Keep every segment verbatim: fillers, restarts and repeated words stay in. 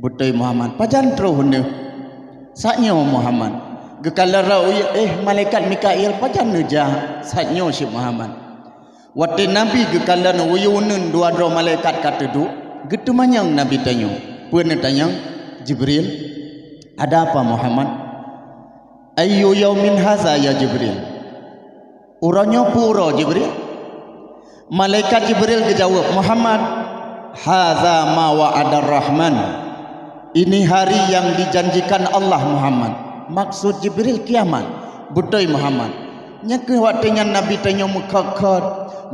Beutôi Muhammad, pajan troh neuh? Saat nyoe Muhammad. Geukalon rot u yue, "Eh, malaikat Mikail, pajan neujak?" Saat nyoe Syekh Muhammad. Watée Nabi geukalon u yue uneun dua droe malaikat ka teuduek, geuteumanyong Nabi tanyoe. Peue neutanyong? "Jibril, ada apa Muhammad?" "Ayyu yaumin haza ya Jibril?" "Uroe nyoe peue uroe, Jibril?" Malaikat Jibril geujaweueb, "Muhammad, haza ma wa'adar Rahman." Ini hari yang dijanjikan Allah, Muhammad. Maksud Jibril, kiamat. Beutôi, Muhammad. Nyang keuh watée nyan Nabi tanyoe meukhot-khot,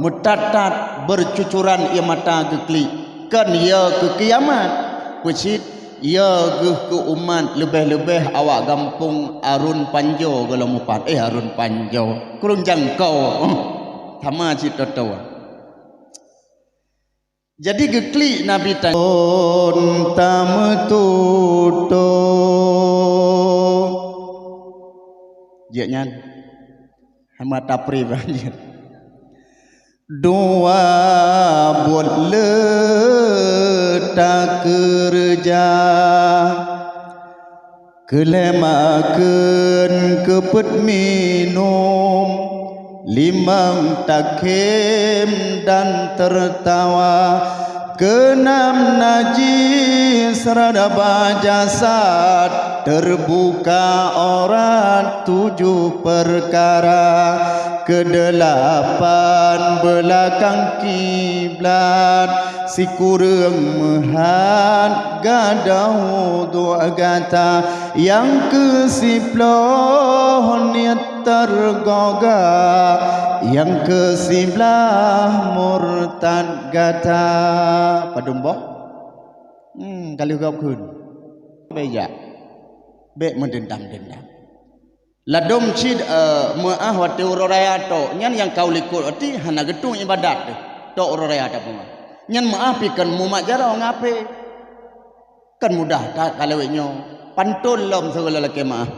meutat-tat, beucucuran ie mata geuklik. Kon yö keu kiamat. Peucit, yö geuh keu umat, leubeh-leubeh awak gampông Arun Panjo gohlom mupat. Eh, Arun Panjo. Krueng Jangko. Sama cit toto. Jadi geuklik Nabi ta-, tameututô. Jeuet nyan. Hana tapri banjir. Dua buet le takeureuja. Keu lhée makheun keu peuet minum, limong takhém dan teurtawa, keunam najis raba jasad, teurbuka aurat tujoh peukara, keudelapan beulakang kiblat, sikureueng meuhat gadôh udhu gata, nyang keusiploh niet teugoga, nyang keusiblaih murtad gata. Padum boh? Hmm, ka lheueh gob kheun. Bék jak. Bék meudendam-dendam. Ladôm cit, eh, meuáh watée uroe raya tok, nyan nyang ka u likot, arti hana geutueng iébadat teuh. Tok uroe raya tapeugah. Nyan meuáh pih kon mumat jaroe ngon H P. Kan mudah that ka lawét nyoe. Pantôn lom sigohlom lakée meuáh.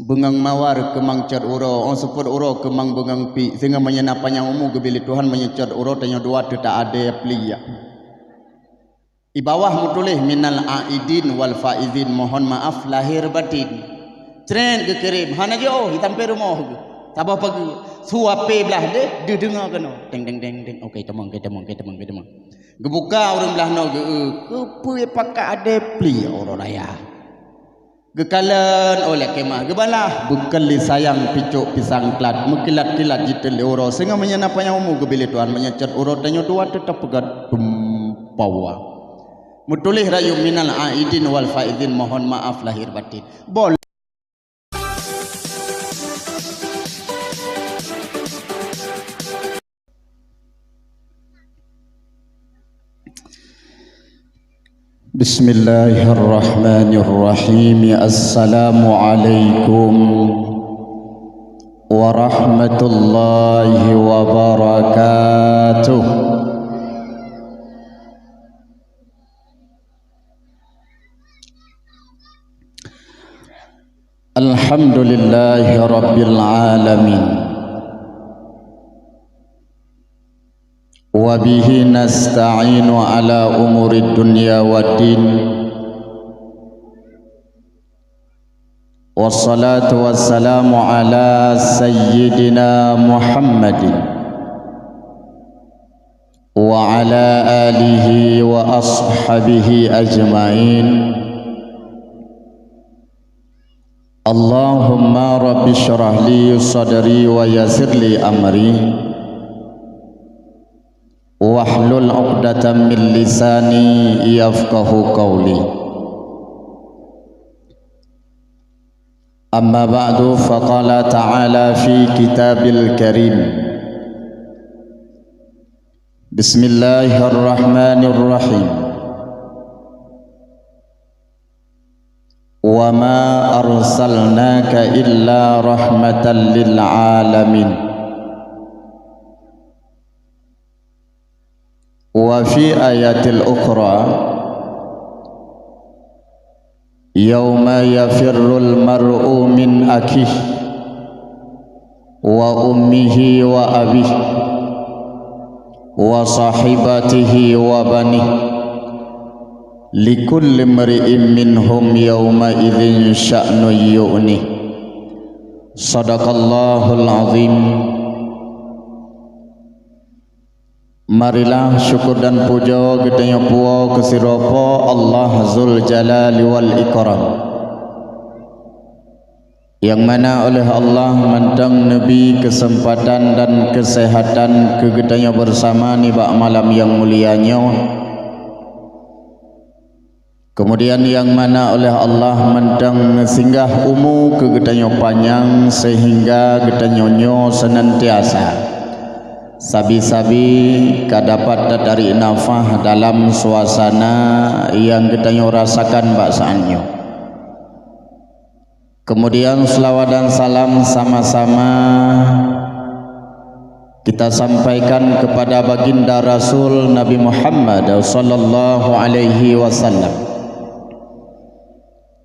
Beungoh mawar keumang cot uroe, 'oh seupôt uroe keumang beungoh piek, sehingga meunyoe na panyang umu geubri lé Tuhan, meunyoe cot uroe tanyoe dua teuh ta adé pli. Di bawah meutuléh minal aidin wal faizin, mohon maaf lahir batin. Crét geukirém, hana jiôh, jitampe rumoh geuh. Saboh pageue, su H P blaih deh, deuh deungoe keunoe. Deng, deng, deng, deng. Oke, tamong, oke, tamong, oke, tamong, oke, tamong. Geubuka ureuëng blaih noe geu, keupeue pakat adé pli uroe raya. Geukalon, oh, lakée meuáh, geubalah. Beukeuli sayang picok pisang klat, meukilat-kilat jiteun lé uroe. Sehingga meunyoe na panyang umu geubri lé Tuhan, meunyoe cot uroe tanyoe dua teuh tapeugah tumpawa. Meutuléh rayeuk minal aidin wal faizin, mohon maaf lahir batin. Bol- Bismillahirrahmanirrahim. Assalamualaikum warahmatullahi wabarakatuh. Alhamdulillahi rabbil alamin. Wa bihi nasta'inu ala umurid dunya waddin. Wassalatu wassalamu ala sayyidina Muhammadin wa ala alihi wa ashabihi ajma'in. Allahumma rabbi syrah li sadri wa yassir li amri, wahlul 'uqdatam min lisani yafqahu qawli. Amma ba'du, faqala ta'ala fi kitabil karim. Bismillahirrahmanirrahim. Wa ma arsalnaka illa rahmatan lil alamin. Wa fi ayatil ukhra, yauma yafirrul mar'u min akhihi wa ummihi wa abihi wa sahibatihi wa banihi Likulli mri'in minhum yauma idzin sya'nun yu'nih. Shadaqallahul azim. Marilah syukur dan puja geutanyoe puwoe keu sidroe Po Allah Zul Jalali wal Ikram, nyang mana oleh Allah mantong neubri keuseumpatan dan keuseuhatan keu geutanyoe beusama nibak malam nyang mulia nyoe. Keumudian nyang mana oleh Allah mantong neusinggah umu keu geutanyoe panyang seuhingga geutanyoe nyoe seunantiasa sabe-sabe ka dapat tatarék nafah dalam suasana nyang geutanyoe rasakan bak saát nyoe. Keumudian seulaweuet dan salam sama-sama kita sampaikan keupada Baginda Rasul Nabi Muhammad sallallahu alaihi wasallam.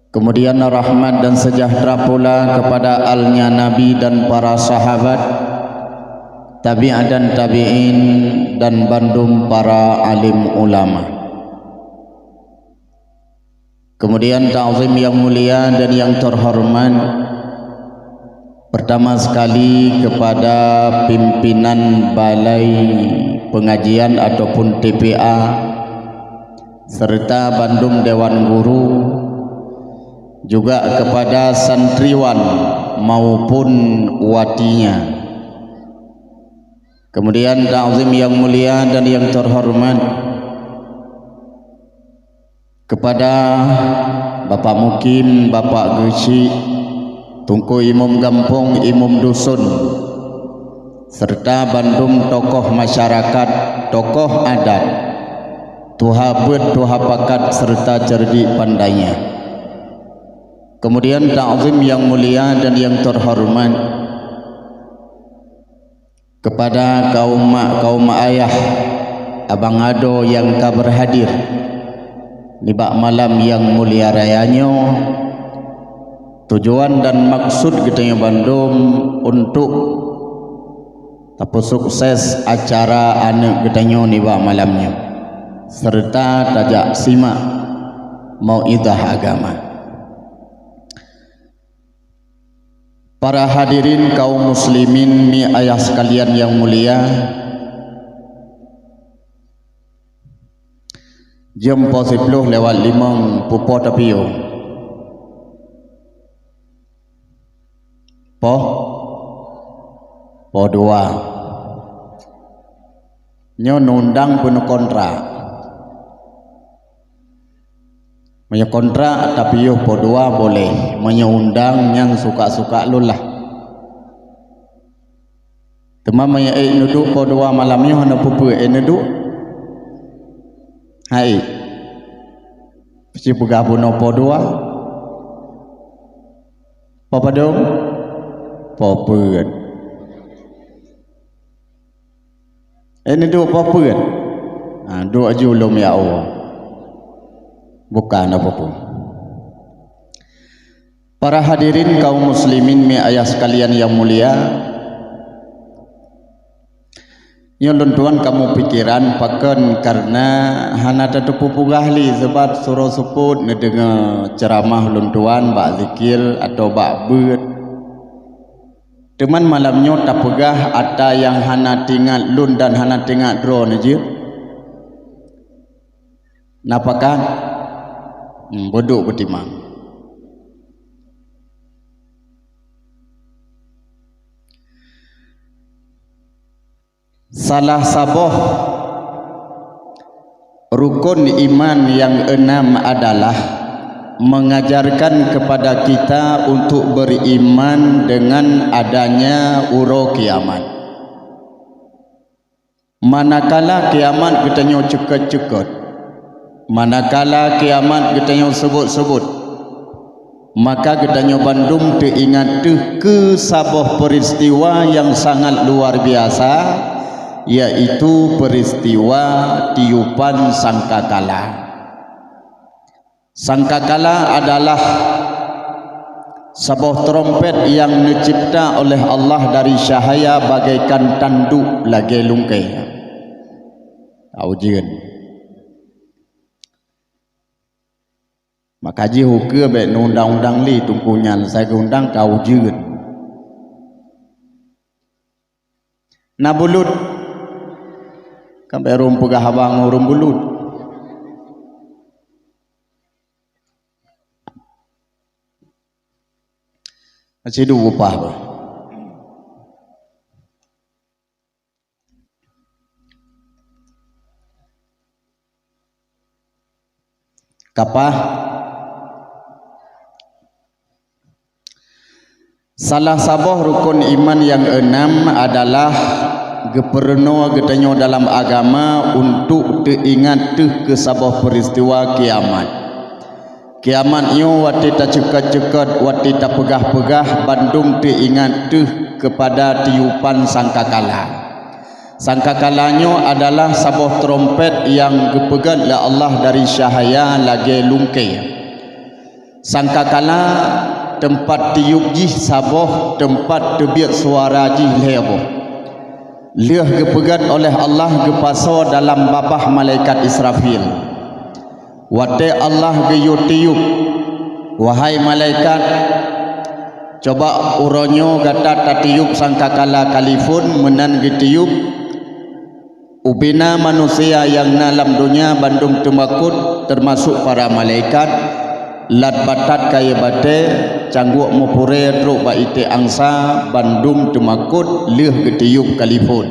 Keumudian rahmat dan seujahteura pula keupada alnya Nabi dan para sahabat, tabi'in dan tabi'in, dan bandum para alim ulama. Keumudian takzim nyang mulia dan nyang teuhoreumat, peurtama seukali keupada pimpinan balai peungajian ataupun T P A, seureuta bandum dewan guru, juga keupada santriwan maupun watinya. Keumudian takzim nyang mulia dan nyang teuhoreumat, keupada Bapak Mukim, Bapak Geuchik, Teungku Imum Gampông, Imum Dusun, seureuta bandum tokoh masyarakat, tokoh adat, tuha beuet, tuha pakat, seureuta ceureudik pandainya. Keumudian takzim nyang mulia dan nyang teuhoreumat, keupada kaum mak, kaum ayah, abang adoe nyang ka beurhadir nibak malam nyang mulia raya nyoe, tujuan dan maksud geutanyoe bandum untuk tapeusukses acara aneuëk geutanyoe nibak malam nyoe, seureuta tajak simak mauidhah agama. Para hadirin kaum muslimin mi ayah seukalian nyang mulia, jeuem poh siploh lewat limong pupo tapiôh. Poh, poh dua. Nyoe neundang peue neukontrak. Meunyoe kontrak tapiôh poh dua boleh, meunyoe undang nyan suka-suka lôn lah. Teuma meunyoe ék neuduek poh dua malam nyoe hana peue-peue, ék neuduek? Hai. Pasti peugah bunoe poh dua. Poh padum? Poh peuet. Eh, neuduek poh peuet? Ha, duek aju lom ya Allah. Bukan apa-apa. Para hadirin kaum muslimin mi ayah sekalian yang mulia, nyoe lôn tuan kamoe pikiran pakon karena hana tateupeue peugah lé, sebab surok seupôt neudeungoe ceuramah lôn tuan bak zikir atau bak beuet. Teuma malam nyoe tapeugah ata nyang hana teuingat lôn dan hana teuingat droeneuh jeuet. Na pakat? Hmm, beuduek beutimang. Salah saboh rukun iman nyang enam adalah mengajarkan kepada kita untuk beriman dengan adanya uroe kiamat. Manakala kiamat geutanyoe cukot-cukot, manakala kiamat geutanyoe seubot-seubot, maka geutanyoe bandum teuingat teuh keu saboh peuristiwa nyang sangat luar biasa, yaitu peuristiwa tiupan sangkakala. Sangkakala adalah saboh trompet nyang neucebta oleh Allah dari cahya bagaikan tanduk lagée lungkée. Ujeuen. Maka jih ukeue bék neuundang-undang lé teungku nyan, asai geuundang ka ujeuen. Na bulut. Kan bék rhom peugah haba ngon ureuëng bulut. Aci dua upah bah. Kapah. Salah saboh rukon iman nyang eunam adalah geupeurunoe geutanyoe dalam agama untuk teuingat teuh keu saboh peuristiwa kiamat. Kiamat nyoe watée taceukot-ceukot, watée tapeugah-peugah, bandum teuingat teuh keupada tiupan sangkakala. Sangkakala nyoe adalah saboh trompet nyang geupeugét lé Allah dari cahya lagée lungkée. Sangkakala teumpat tiup jih saboh, teumpat teubiet suara jih lhée boh. Lheueh geupeugét oleh Allah geupasoe dalam babah malaikat Israfil. Watée Allah geuyue tiup, "Wahai malaikat, coba uroe nyoe gata tatiup sangkakala kalifon," meunan geutiup, ubena manusia nyang na lam donya bandum teumakot, teumasok para malaikat, lat batat kayée batée, cangguek meupurée trok bak iték angsa, bandum teumakot lheueh geutiup kalifon.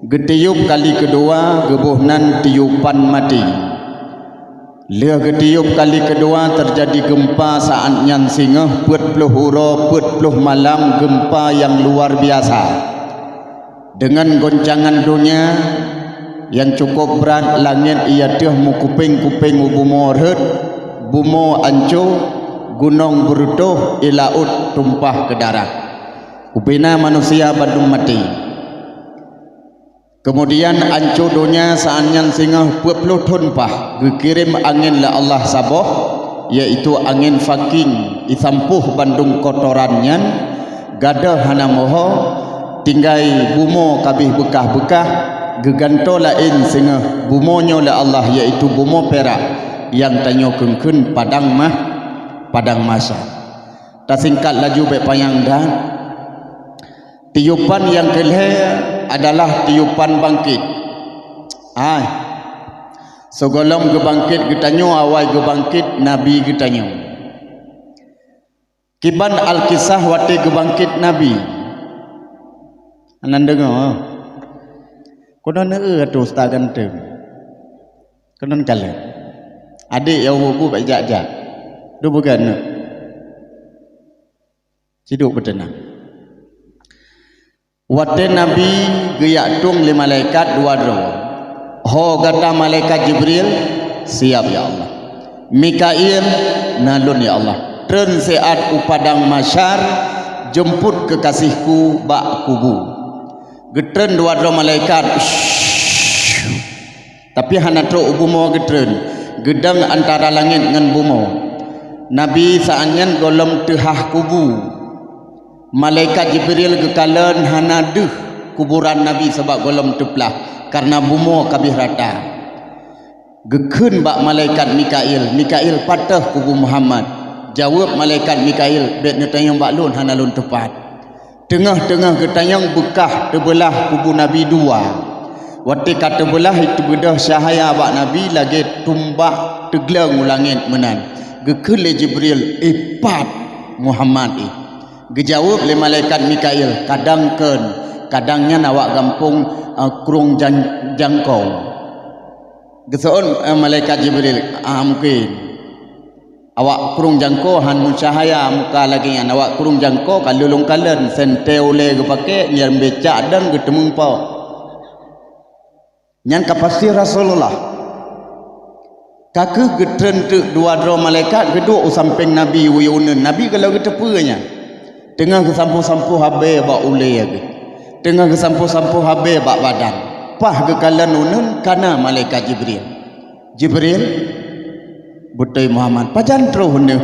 Geutiup kali keudua geuboh nan tiupan maté. Lheueh geutiup kali keudua teujadi geumpa, saát nyan singoh peuet ploh uroe peuet ploh malam geumpa nyang luar biasa. Deungon goncangan donya nyang cukôp brat, langét i ateueh meukupéng-kupéng u bumoe rhot, bumoe anco, gunong beureutoh, i laôt tumpah keu darah. Ubena manusia bandum maté. Keumudian anco donya saát nyan singoh peuet ploh thon paih geukirém angén lé Allah saboh, yaitu angén faking, isampôh bandum kotoran nyan, gadôh hana meuho, tinggai bumoe kabéh beukah-beukah, geugantoe laén singoh bumoe nyoe lé Allah, yaitu bumoe pirak nyang tanyoe kheun-kheun padang mah-, padang mahsyar. Tasingkat laju bék panyang that. Tiupan nyang keulhée adalah tiupan bangkét. Hai, sigohlom geubangkét geutanyoe, awai geubangkét Nabi geutanyoe. Kiban Alkisah watée geubangkét Nabi? Hana neudeungoe? Keunoe neueu ateueh usta ganteng. Keunoe kalon. Adék nyang bu-bu bék jak-jak. Duek beugan neuh. Siduek beuteunang. Watée Nabi geujak tueng lé malaikat dua droe, "Ho gata malaikat Jibril?" "Siap, ya Allah." "Mikail?" "Na lôn, ya Allah." "Treun siat u padang mahsyar, jeumpot keukasihku bak kubu." Geutreun dua droe malaikat. Tapi hana trok u bumoe geutreun, geudong antara langét ngon bumoe. Nabi saát nyan gohlom teuhah kubu. Malaikat Jibril geukalon hana deuh kuburan Nabi sabab gohlom teuplah, kareuna bumoe kabéh rata. Geukheun bak malaikat Mikail, "Mikail, pat teuh kubu Muhammad?" Jaweueb malaikat Mikail, "Bék neutanyong bak lôn, hana lôn teupat." Teungoh-teungoh geutanyong beukah teubeulah kubu Nabi dua. Watée ka teubeulah, teubeudôh cahya bak Nabi lagée tumbak teugleueng u langét meunan. Geukheun lé Jibril, "Eh, pat Muhammad, eh." Geujaweueb lé malaikat Mikail, "Kadang kheun, kadang nyan awak gampông, eh, krueng jan-, jangko." Geuseuôt, eh, malaikat Jibril, "Ah, mungken." Awak krueng jangko han meucahya muka lagée nyan. Awak krueng jangko ka lôn kalon, sentée ulée geupaké, nyan becak dan geuteumeupo. Nyan ka pasti Rasulullah. Ka kheueh geutreun teuk dua droe malaikat geuduek u sampéng Nabi u uneuen. Nabi gohlom geuteupeue nyan. Teungoh geusampoh-sampoh habéh bak ulée geuh. Teungoh geusampoh-sampoh habéh bak badan. Paih geukalon uneuen ka na malaikat Jibril. "Jibril," "Beutôi Muhammad." "Pajan troh neuh?"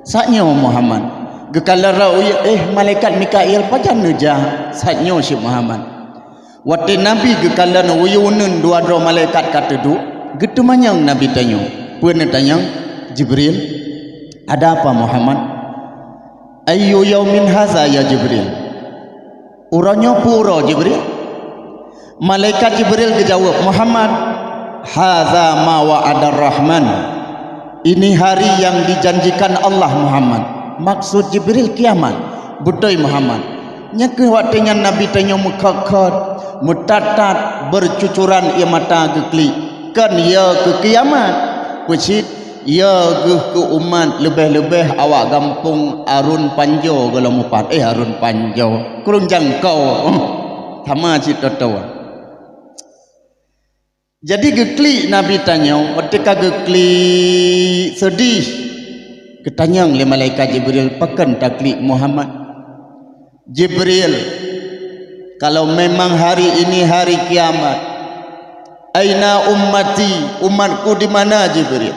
"Saat nyoe Muhammad." Geukalon rot u yue, "Eh, malaikat Mikail, pajan neujak?" "Saat nyoe cit Muhammad." Watée Nabi geukalon u yue uneuen dua droe malaikat ka teuduek, geuteumanyong Nabi tanyoe. Peue neutanyong? Jibril, "Ada apa, Muhammad?" "Ayyu yaumin haza, ya Jibril?" "Uroe nyoe peue uroe, Jibril?" Malaikat Jibril geujaweueb, "Muhammad, haza ma wa'adar Rahman. Ini hari yang dijanjikan Allah, Muhammad." Maksud Jibril kiamat. "Beutôi, Muhammad." Nyan keuh watée nyan Nabi tanyoe meukhot-khot, meutat-tat, beucucuran ie mata geuklik. Kon ya keu kiamat. Peucit ya geuh keu umat, leubeh-leubeh awak gampông Arun Panjo gohlom mupat. Eh, Arun Panjo, Krueng Jangko. Sama cit toto. Jadi geuklik Nabi tanyoe, watée ka geuklik seudeh, geutanyong lé malaikat Jibril, "Pakon taklik, Muhammad?" "Jibril, kalau memang hari ini hari kiamat, aina ummati, umatku di mana, Jibril?"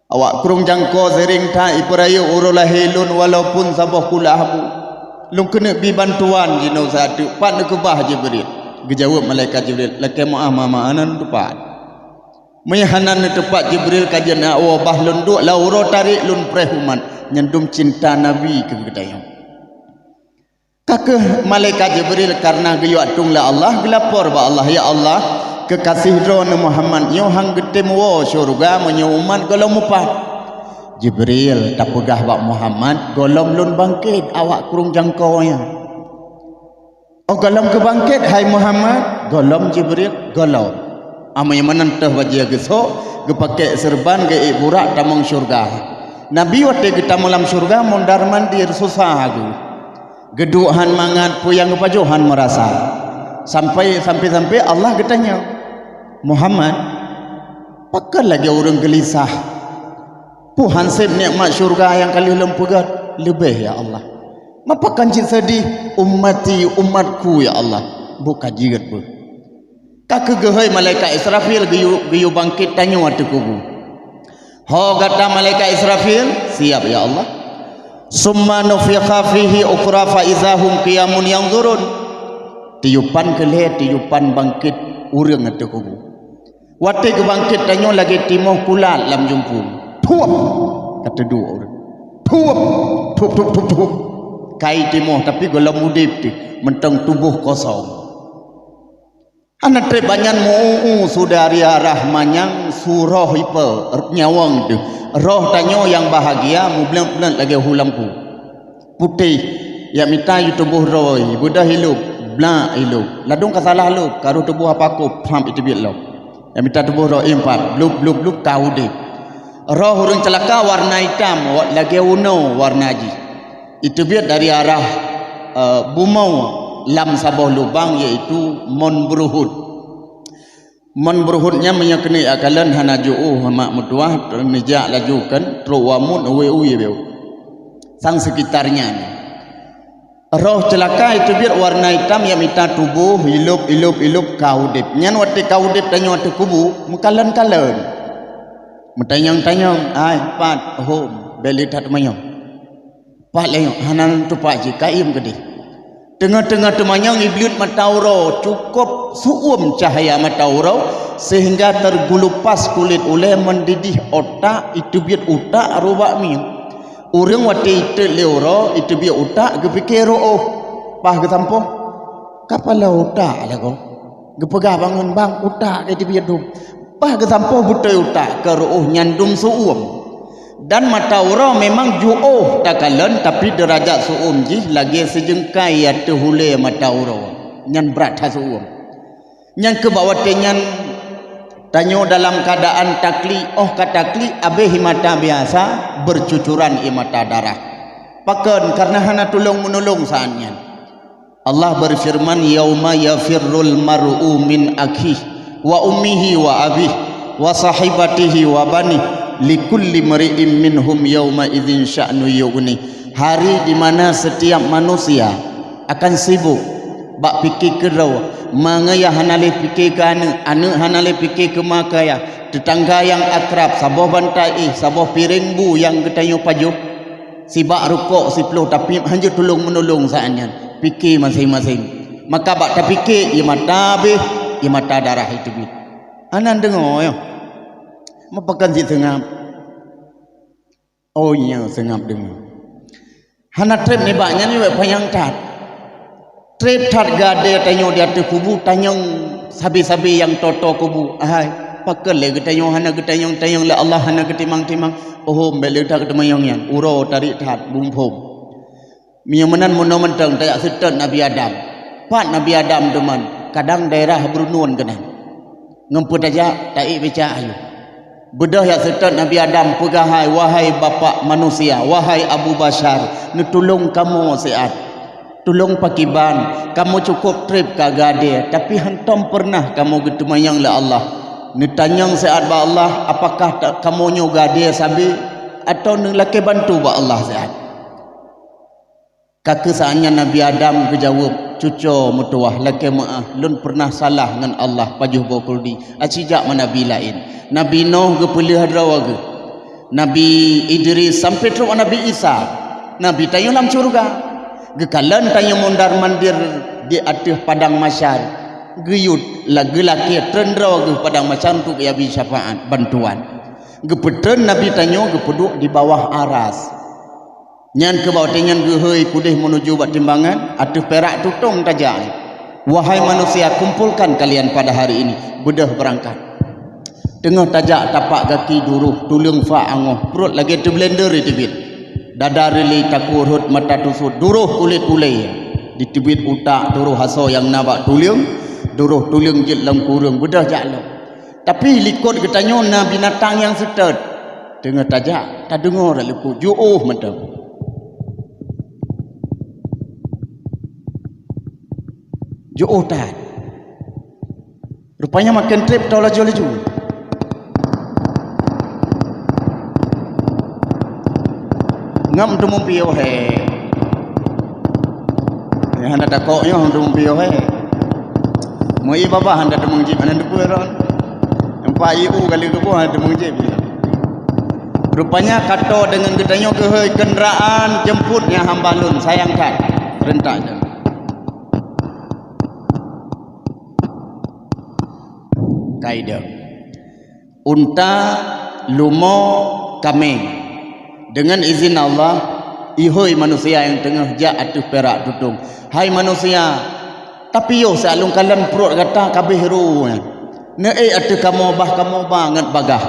Awak Krueng Jangko seuring that ipeurayeuk uroe lahé lôn walaupun saboh kulah bu. Lôn keuneuk bi bantuan jinoe sateuk, pat neukeubah Jibril. Geujaweueb malaikat Jibril, "Lakée meu'ah mama, hana neutupat." Meunyoe hana neutupat Jibril ka jeuet na woe bah lôn duek lam uroe tarek lôn preh umat, nyan dum cinta Nabi keu geutanyoe. Ka kheueh malaikat Jibril kareuna geuyue tueng lé Allah, geulapor bak Allah, "Ya Allah, keukasih droeneuh Muhammad nyoe han geutem woe syeuruga meunyoe umat gohlom mupat." "Jibril, tapeugah bak Muhammad, gohlom lôn bangket awak Krueng Jangko nyan." "Oh, gohlom geubangket, hai Muhammad?" "Gohlom, Jibril, gohlom." Amai meunan teuh bajée geusok, geupakée seureuban, geuék burak tamong syeuruga. Nabi watée geutamong lam syeuruga mondar-mandir susah geuh. Geuduek han mangat, peue nyang geupajoh han meurasa. Sampai, sampai-sampai Allah geutanyong, "Muhammad, pakon lagée ureuëng geulisah? Peue han sép nikmat syeuruga nyang ka lheueh lôn peugét?" "Leubeh, ya Allah." "Ma pakon cit seudeh?" "Ummati, umatku, ya Allah." Buka jeuet beuh. Ka kheueh geuhôi malaikat Israfil geuyue, geuyue bangket tanyoe ateueh kubu. "Ho gata malaikat Israfil?" "Siap, ya Allah." "Summa nufikha fihi ukhra fa iza hum qiyamun yanzurun." Tiupan keu lhée, tiupan bangket ureuëng ateueh kubu. Watée geubangket tanyoe lagée timoh kulat lam jumpung. Thuop! Ka teuduek ureuëng. Thuop! Thuop, thuop, thuop, thuop. Kai timoh, tapi gohlom udeb teuh, mantong tuboh kosong. Hana treb banyan meu-u-u su dari arah manyang su roh ipe nyawöng deuh. Roh tanyoe nyang bahagia mubleuet-bleuet lagée hu lampu. Putéh, jak mita yue tuboh droe, beudôh ilop, blak ilop. Ladôm ka salah lop, ka roh tuboh apa kôb, pham iteubiet lom. Jak mita tuboh droe impat, blub, blub, blub, ka udeb. Roh ureuëng ceulaka warna itam, wa-, lagée unoe warna jih. Iteubiet dari arah, eh, bumoe lam saboh lubang, yaitu Mon Beuruhot. Mon Beuruhot nyan meunyoe keuneuk akalon hana jiôh mak meutuwah, neujak laju kan, trok Wamun, Uwe-Uwe beu. Sang sekitarnya nyan. Roh ceulaka iteubiet warna itam, jak mita tuboh, ilop, ilop, ilop, ka udeb. Nyan watée ka udeb tanyoe ateueh kubu, meukalon-kalon. Meutanyong-tanyong, "Ai, pat, hom, bèk lé that teumanyong." Pat lé nyoe, hana tupat jih, kayém keudeh. Teungoh-teungoh teumanyong, ibleuet mata uroe, cukôp seu-uem cahya mata uroe, seuhingga teugulupas kulét ulée, meudidih otak, iteubiet utak rubak mieng. Ureuëng watée itot lé uroe, iteubiet utak, geupike reuôh, paih geusampoe. Kapala utak lagoe. Geupeugah bangon bang, utak ka iteubiet dum. Paih geusampoe beutôi utak, keu reuôh nyan dum seu-uem. Dan mata uroe memang jiôh takalon, tapi deurajat seu-uem jih lagée sijeungkai ateueh ulée mata uroe. Nyan brat that seu-uem. Nyan keuh bak watée nyan tanyoe dalam keuadaan taklik, óh ka taklik abéh ie mata biasa, beucucuran ie mata darah. Pakon? Kareuna hana tulông-meunulông saát nyan. Allah beufeureuman, "Yauma yafirrul mar'u min akhihi wa ummihi wa abihi wa sahibatihi wa banihi, likulli mri'in minhum yauma idzin sya'nun yughnih." Hari di mana setiap manusia akan sibuk bak pike keudroe, ma ngon yah hana lé pike keu aneuëk, aneuëk hana lé pike keu ma keu yah, teutangga nyang akrab, saboh bantai éh, saboh piréng bu nyang geutanyoe pajoh. Sibak rukok siploh, tapi hanjeuet tulông-meunulông saát nyan. Pike maséng-maséng. Maka bak tapike, ie mata abéh, ie mata darah iteubiet. Hana neudeungoe nyoe. Meupakon cit seungab. Oh, nyoe seungab deungoe. Hana treb nibak nyan, nyoe panyang that. Treb that gade tanyoe di ateueh kubu, tanyong sabe-sabe nyang toe-toe kubu. Hai, pakon lé geutanyoe hana geutanyong-tanyong lé Allah, hana geutimang-timang? Oh, bék lé that geuteumanyong nyan. Uroe tarék that, bumphom. Meunyoe meunan, meunoe mantong tajak seutôt Nabi Adam. Pat Nabi Adam teuma? Kadang daerah Brunun keunan. Ngon peue tajak, taék becak ayue. Beudôh jak seutôt Nabi Adam, peugah hai, "Wahai Bapak manusia, wahai Abu Basyar, neutulông kamoe siat. Tulông pakriban, kamoe cukôp treb ka gade, tapi hantom peureunah kamoe geuteumanyong lé Allah. Neutanyong siat bak Allah, apakah ta-, kamoe nyoe gade sabe, atawa neulakée bantu bak Allah siat?" Ka keuh saát nyan Nabi Adam geujaweueb, "Cucoe meutuwah, lakée meuáh, lôn peureunah salah ngon Allah pajoh boh keureudi, aci jak meunabi laén." Nabi Nuh geupeuleueh droe geuh. Nabi Idris sampoe trok Nabi Isa. Nabi tanyoe lam syeuruga. Geukalon tanyoe mondar-mandir di ateueh padang mahsyar. Geuyue la-, geulakée treun droe geuh padang mahsyar untuk geuyue syafaat, bantuan. Geupeutreun Nabi tanyoe geupeuduek di bawah aras. Nyan keuh watée nyan geuhôi keudeh meunuju bak timbangan, ateueh pirak tutong tajak. "Wahai manusia, kumpulkan kalian pada hari ini, beudôh beurangkat." Teungoh tajak tapak gaki duroh, tuleueng fa angoh, pruet lagée teublender jiteubiet. Dada reuli, takue rhot, mata tusot, duroh kulét ulée. Jiteubiet utak, duroh asoe nyang na bak tuleueng, duroh tuleueng jeuet lam kureueng, beudôh jak lom. Tapi likot geutanyoe na binatang nyang seutôt. Teungoh tajak, tadeungoe rot likot, jiôh mantong. Jiôh that. Rupanya maken treb toe laju-laju. Ngam teumeupiôh he. Nyang hana takok nyoe teumeupiôh he. Meu ié babah hana teumeujieb, hana teupeue ron. Empat ié u kali keuboh hana teumeujieb. Rupanya ka toe deungon geutanyoe keuhôi kendaraan jemput nyang hamba lôn sayang that. Serentak je. Kaidah. Unta, lumo, kaméng. Deungon izin Allah, ihôi manusia nyang teungoh jak ateueh pirak tutong. Hai manusia, tapiôh siat lôn kalon pruet gata ka abéh ro nyan. Neuék ateueh kamoe bah kamoe ba ngon bagaih.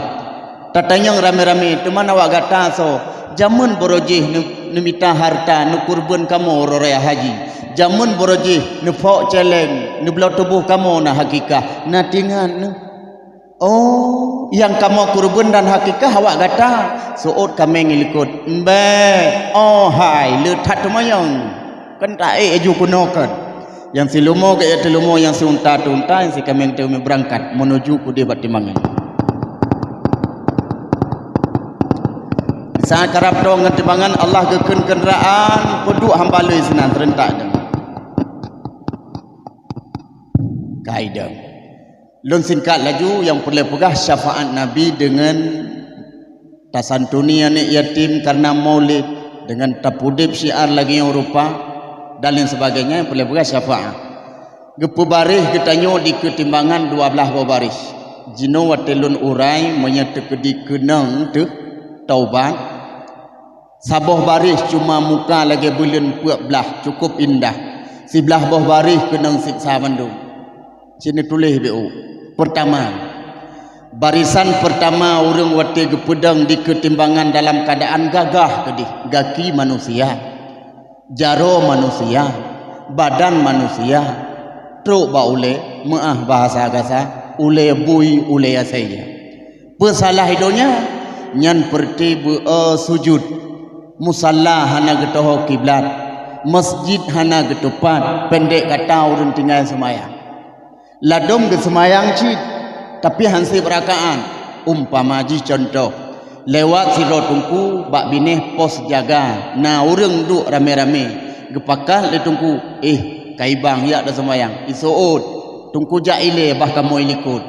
Tatanyong ramé-ramé, teuma awak gata soe? Jameun baroe jih neu-, neumita hareuta, neukeureubeuen kamoe uroe raya haji. Jameun baroe jih neuphok céléng, neubloe tuboh kamoe na hakikah. Na teuingat neuh? Oh, nyang kamoe keureubeuen dan hakikah awak gata, seuôt kaméng likot. Mbék, oh hai, le that teumanyong. Kan taék laju keunoe kan. Nyang silumo geuék teuh lumo, nyang siunta teuh unta, nyang sikaméng teuh kaméng beurangkat meunuju keudeh bak timbangan. Saát karab toe ngon timbangan, Allah geukheun keundaraan, peuduek hamba lôn sinan, serentak deungon. Kaidah. Lôn singkat laju, nyang peureulée peugah syafaat Nabi deungon tasantuni aneuëk yatim kareuna maulid, deungon tapeudeb syiar lagée nyoe rupa, dan lain sebagainya, nyang peureulée peugah syafaat. Geupeubaréh geutanyoe dikeue timbangan dua blaih boh baréh. Jinoe watée lôn urai, meunyoe teukeudi keunong teuh taubat, saboh baréh cuma muka lagée buleuen peuet blaih, cukôp indah. Siblaih boh baréh keunong siksa mandum. Sinoe tuléh beu. Peurtama, barisan peurtama ureuëng watée geupeudong dikeue timbangan dalam keuadaan gagah keudeh, gaki manusia, jaroe manusia, badan manusia, trok bak ulée, meuáh bahasa gasa, ulée bui, ulée asée. Peusalah i donya, nyan peureuté beu-o sujut, musalla hana geutoho kiblat, masjid hana geutupat, pendek kata ureuëng tinggai seumayang. Ladôm geuseumayang cit, tapi han seb rakaat. Umpama jih cuntoh, lewat sidroe teungku bak binéh pos jaga, na ureuëng duek ramé-ramé. Geupakat lé teungku, "Eh, ka ibang, jak taseumayang." Iseuôt, teungku jak ilée bah kamoe likot.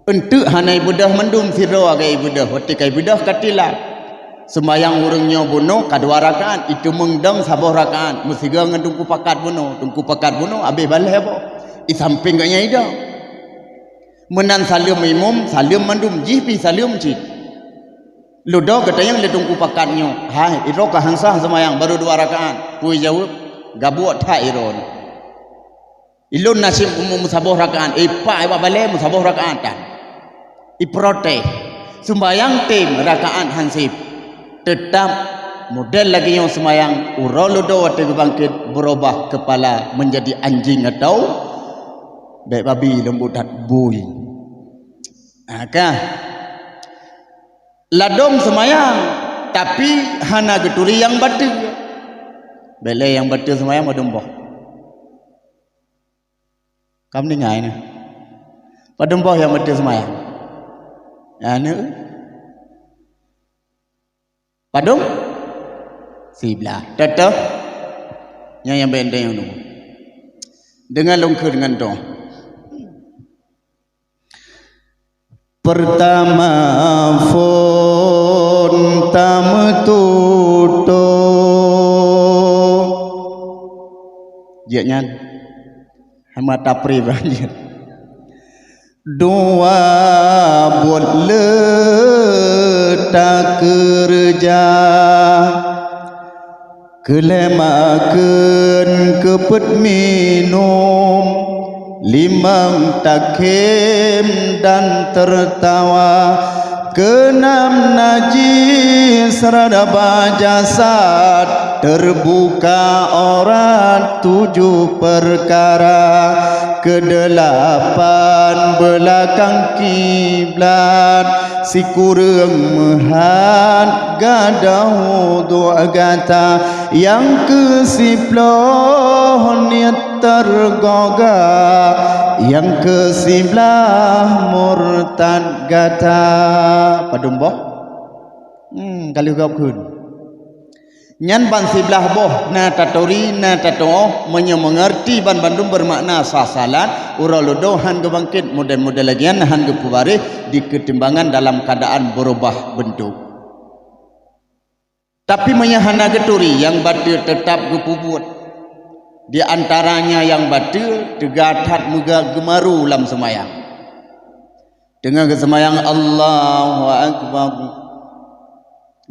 Eunteuk hana ibeudôh mandum sidroe agée ibeudôh, watée ka ibeudôh ka tilak. Seumayang ureuëng nyoe bunoe ka dua rakaat, iteumeung dong saboh rakaat, meusigoe ngon teungku pakat bunoe, teungku pakat bunoe, abéh balée boh. Isampéng gobnyan idong. Meunan saleuem imum, saleuem mandum, jih pih saleuem cit. Ludo geutanyong lé Teungku Pakat nyoe, "Hai, droe ka han sah seumayang, barô dua rakaat." Peue jaweueb, "Gabuek that droeneuh. Ulôn na sim umu meusaboh rakaat, ipak bak balée meusaboh rakaat tan." Iprotes, "Seumayang tem rakaat han sép." Teutab model lagée nyoe seumayang, uroe ludo watée geubangket beurubah keupala meunjadi anjing atau bék babi leumbut that bui. Ha, ka. Ladôm seumayang, tapi hana geuturi nyang bateue. Bék lé nyang bateue seumayang padum boh. Ka meuninggai nyoe. Padum boh nyang bateue seumayang? Nyan nyoe. Padum? Siblaih. Teutoh? Nyan nyang benteng nyang nyoe. Deungon lôn kheun ngon doh. Peurtama phon tameututoe. Jeuet nyan. Hana tapri banjir. Dua buet le takeureuja. Keulhée makheun keupeuet minum, limong takhém dan teurtawa, keunam najis raba jasad, teurbuka aurat tujoh peukara, keudelapan beulakang kiblat, sikureueng meuhat gadôh udhu gata, nyang keusiploh niet teugoga, nyang keusiblaih murtad gata. Padum boh? Hmm, ka lheueh gob kheun. Nyan ban siblaih boh na taturi, na tatuoh, meunyoe meungeurti banmandum beumakna sah salat, uroe ludo han geubangket, model-model lagée nyan han geupeubaréh dikeue timbangan dalam keuadaan beurubah beuntuk. Tapi meunyoe hana geuturi, nyang bateue teutab geupeubuet. Di antaranya nyang bateue teuga that meuga geumaru lam seumayang. Teungoh geuseumayang, Allahu Akbar.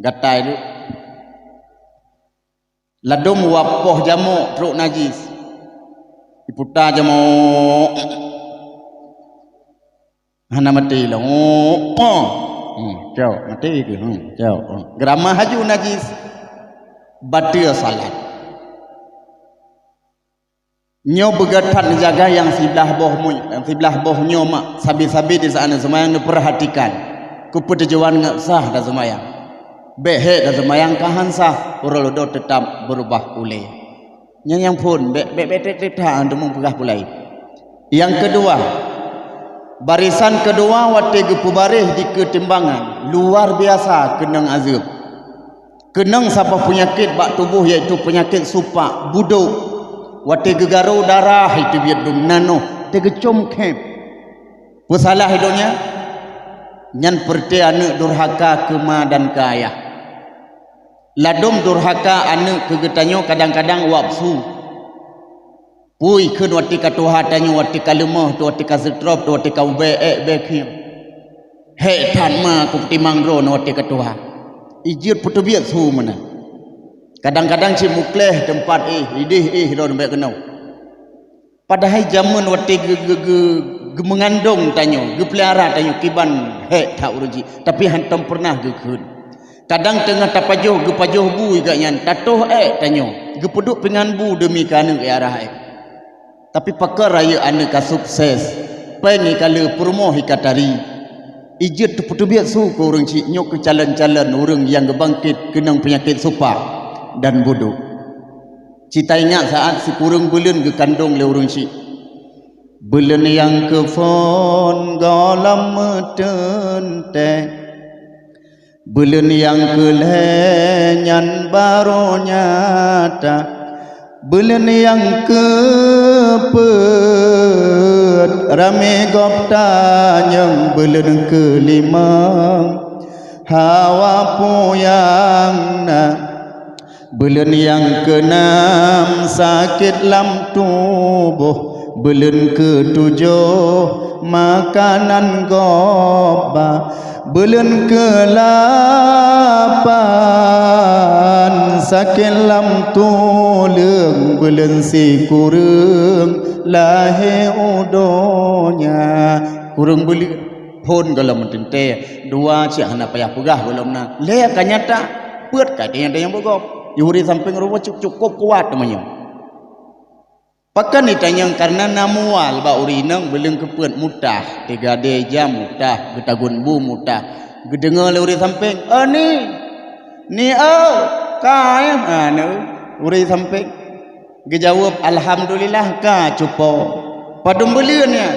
Gatai tu. Ladôm wab poh jamok trok najis. Iputa jamok. Hana maté lom. Oh, oh. Hmm, cok, maté ke? Hmm, cok. Oh. Geuramah haju najis. Bateue salat. Nyoe beugét that neujaga nyang siblaih boh mu-, nyang siblaih boh nyoe mak sabe-sabe di saát seumayang neupeurhatikan. Keupeue tujuan ngat sah taseumayang. Bék hék taseumayang ka han sah, uroe ludo teutab beurubah ulée. Nyan nyang phon, bék, bék, bék treb-treb that aneuëk meupeugah peue laén. Nyang keudua, barisan keudua watée geupeubaréh dikeue timbangan, luar biasa keunong azeueb. Keunong saboh peunyakét bak tuboh, yaitu peunyakét supak, budok. Watée geugarô darah, iteubiet dum nanoh, teuh geucom khém. Peusalah i donya, nyan peureuté aneuëk durhaka keu ma dan keu ayah. Ladôm durhaka aneuëk keu geutanyoe kadang-kadang wab su. Pui kheun watée ka tuha tanyoe, watée ka leumoh, watée ka seutrop, watée ka ubée ék bék khieng. Hék that ma kupeutimang droeneuh watée ka tuha. Ijeuet peuteubiet su meunan. Kadang-kadang cit mukléh teumpat éh, idéh éh droeneuh bék keunoe. Padahai jamén watée geu-, geu-, geu-, geumeungandong tanyoe, geupeulara tanyoe kiban hék that ureuëng jih, tapi hántom peureunah geukheun. Kadang teungoh tapajoh, geupajoh bu geuh nyan, tatoh ék tanyoe, geupeuduek pingan bu deumi keu aneuëk i arah ék. Tapi pakon rayeuk aneuëk ka sukses, péng i ka le, peurumoh i ka tari. Ijeuet teupeuteubiet su keu ureuëng chik nyoe keu calon-calon ureuëng nyang geubangket keunong peunyakét supak dan budok. Cit taingat saát sikureueng buleuen geukandong lé ureuëng chik. Buleuen nyang keuphon gohlom meuteuntée. Buleuen nyang keulhée nyan barô nyata. Buleuen nyang keupeuet ramé gob tanyong. Buleuen keulimong hawa puyang na. Buleuen nyang keunam sakét lam tuboh. Buleuen keutujoh makanan gob ba. Buleuen keulapan sakét lam tuleueng, buleuen sikureueng lahé u donya. Kureueng buleuen, phon gohlom meuteuntée, dua cit hana payah peugah gohlom na. Lhée ka nyata, peuet ka nyang beugop. Di ureuëng sampéng rumoh cuk-, cukôp kuat meunyoe. Pakon itanyong? Kareuna na mual bak ureuëng inong, buleuen keupeuet mutah, tiga dé jam mutah, geutagun bu mutah. Geudeungoe lé ureuëng sampéng, "Oh ni, ni oh, ka eh?" Ha, na ureuëng sampéng. Geujaweueb, "Alhamdulillah, ka cupo." Padum buleuen nyan?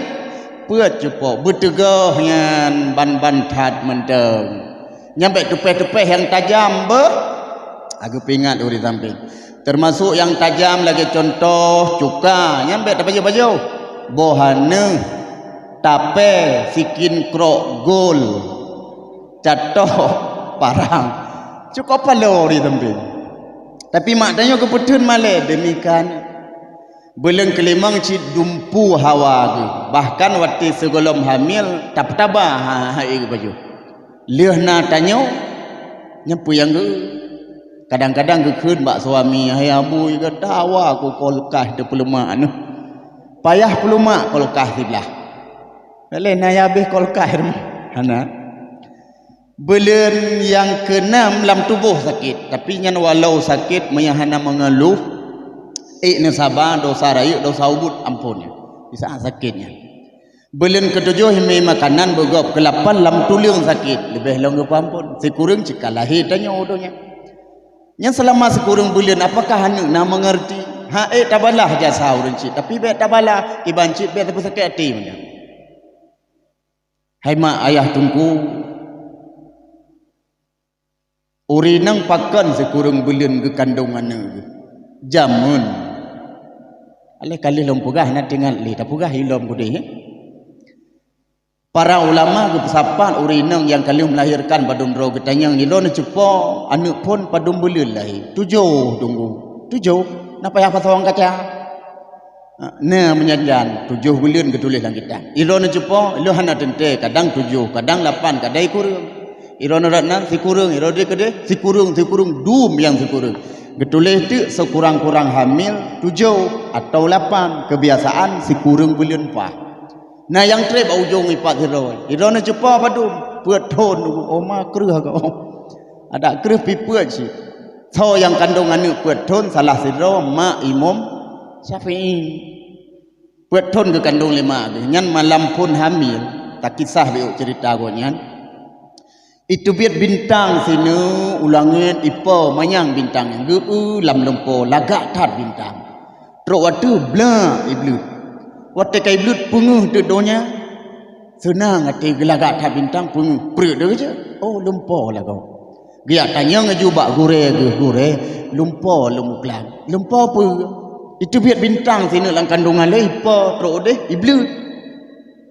Peuet cupo. Beuteugoh nyan ban-ban that mantong. Nyan bék tupéh-tupéh nyang tajam beuh. Ageue peuingat ureuëng sampéng. Teumasok nyang tajam lagée cuntoh cuka, nyan bék tapajoh-pajoh. Boh aneuëk, tapée, sikin krok gol, catoh, parang. Cukôp paloe ureuëng sampéng. Tapi mak tanyoe geupeutheun malée demikian. Buleuen keulimong cit dumpeue hawa geuh. Bahkan watée sigohlom hamil, tap-taba ha-, hai geupajoh. Lheueh na tanyoe, nyan peue nyang geu-, kadang-kadang geukheun bak suami, "Hai abui, gata hawa ku kulkas teupeuleumak neuh." Payah peuleumak kulkas siblah. Lé na nyang habéh kulkas rumoh. Hana. Buleuen nyang keunam lam tuboh sakét, tapi nyan walau sakét meunyoe hana meungeuluh, ék neusaba, desya rayeuk, desya ubit amphon nyan. Di saát sakét nyan. Buleuen keutujoh himé makanan beugop, keulapan lam tuleueng sakét, leubeh lom geupeuamphon. Sikureueng cit ka lahé tanyoe u donya. Nyan seulama sikureueng buleuen, apakah aneuëk na meungeurti? Ha, ék tabalah jasa ureuëng cit, tapi bék tabalah, iban cit bék tapeusakét até meunyoe. Hai mak ayah teungku, ureuëng inong pakon sikureueng buleuen geukandong aneuëk geuh? Jameun. Aléh ka lheueh lôn peugah, na teuingat lé, tapeugah ilom keudeh, ya. Para ulama geupeusapat ureuëng inong nyang ka lheueh meulahérkan padum droe, geutanyong, "Ilôn neucupo aneuëk phon padum buleuen lahé?" "Tujoh, Teungku." "Tujoh? Na payah pasong kaca?" Na meunyan jan, tujoh buleuen geutuléh lam kitab. Ilôn neucupo, ilôn hana teuntée, kadang tujoh, kadang lapan, kadang sikureueng. Ilôn rot nan sikureueng, ilôn di keudeh sikureueng, sikureueng, dum nyang sikureueng. Geutuléh teuk sekurang-kurang hamil tujoh atawa lapan, keubiasaan sikureueng buleuen paih. Na nyang treb bak ujong ipat sidroe. Ilôn neucupo padum, peuet thon, oh ma kreueh gob. Adak kreueh pih peuet cit. Soe nyang kandong aneuëk peuet thon? Salah sidroe mak Imam Syafi'i. Peuet thon geukandong lé mak geuh. Nyan malam phon hamil, takisah beu ceurita gobnyan. Iteubiet bintang sineuk u langét, ipo manyang bintang nyan, geu-eu lam lumpo, lagak that bintang. Trok watée blak ibleuet. Watée ka ibleuet peungeuh teuk donya, seunang até geulagak that bintang, peungeuh, preuet deuh jeuet. Oh, lumpo lagoe. Geujak tanyong laju bak gurée geuh, "Gurée, lumpo lôn muklam." "Lumpo peue?" "Iteubiet bintang sineuk lam kandong alée, ipo trok udeh ibleuet.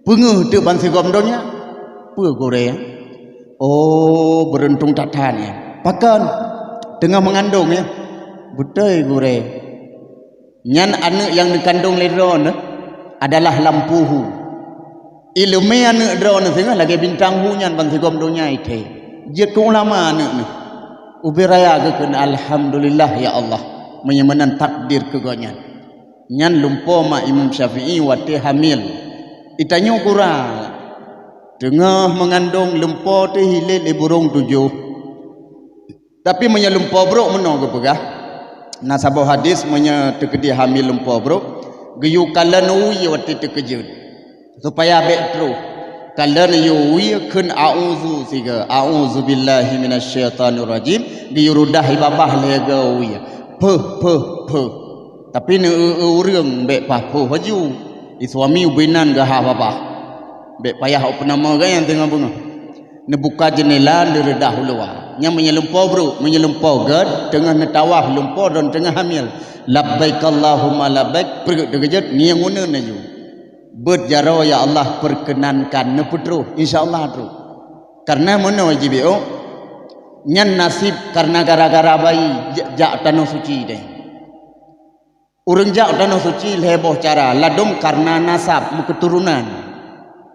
Peungeuh teuk ban sigom donya." "Peue gurée?" "Oh, beuruntung that-that nyan." "Pakon?" "Teungoh meungandong nyan." "Beutôi gurée." Nyan aneuëk nyang neukandong lé droeneuh adalah lampu hu. Iéleumé aneuëk droeneuh singoh lagée bintang hu nyan ban sigom donya ié thée. Jeuet keu ulama aneuëk neuh. Ubé raya geukheun, "Alhamdulillah ya Allah, meunyoe meunan takdir keu gobnyan." Nyan lumpo mak Imam Syafi'i watée hamil. Itanyoe gura, teungoh meungandong lumpo teuh ilét lé burông tujoh. Tapi meunyoe lumpo brok meunoe geupeugah, na saboh hadis meunyoe teukeudi hamil lumpo brok, geuyue kalon wie watée teukeujot, supaya bék troh. Kalon yue wie kheun a'udzu sigoe, "A'udzubillahi minasyaitonirrajim", geuyue rudah i babah lhée goe wie, "Peuh, peuh, peuh." Tapi neu-eu-eu ureuëng bék paih peuh laju, i suami ubé nan geuhah babah. Bék payah ôk peunamoe gaya nyang teungoh beungoh. Neubuka jeundela, neureudah u luwa. Nyan meunyoe lumpo brok, meunyoe lumpo gét, teungoh neutawaf lumpo droe teungoh hamil. "Labbaik Allahumma labbaik," preuet teukeujot, ngieng uneun laju. Beuet jaroe, "Ya Allah, perkenankan," neupeutroh, insya Allah troh. Kareuna meunoe jibiôh, nyan naseb kareuna gara-gara bayi ja-, jak tanoh suci deh. Ureuëng jak u tanoh suci lhée boh cara, ladôm kareuna nasab, meukeuturonan.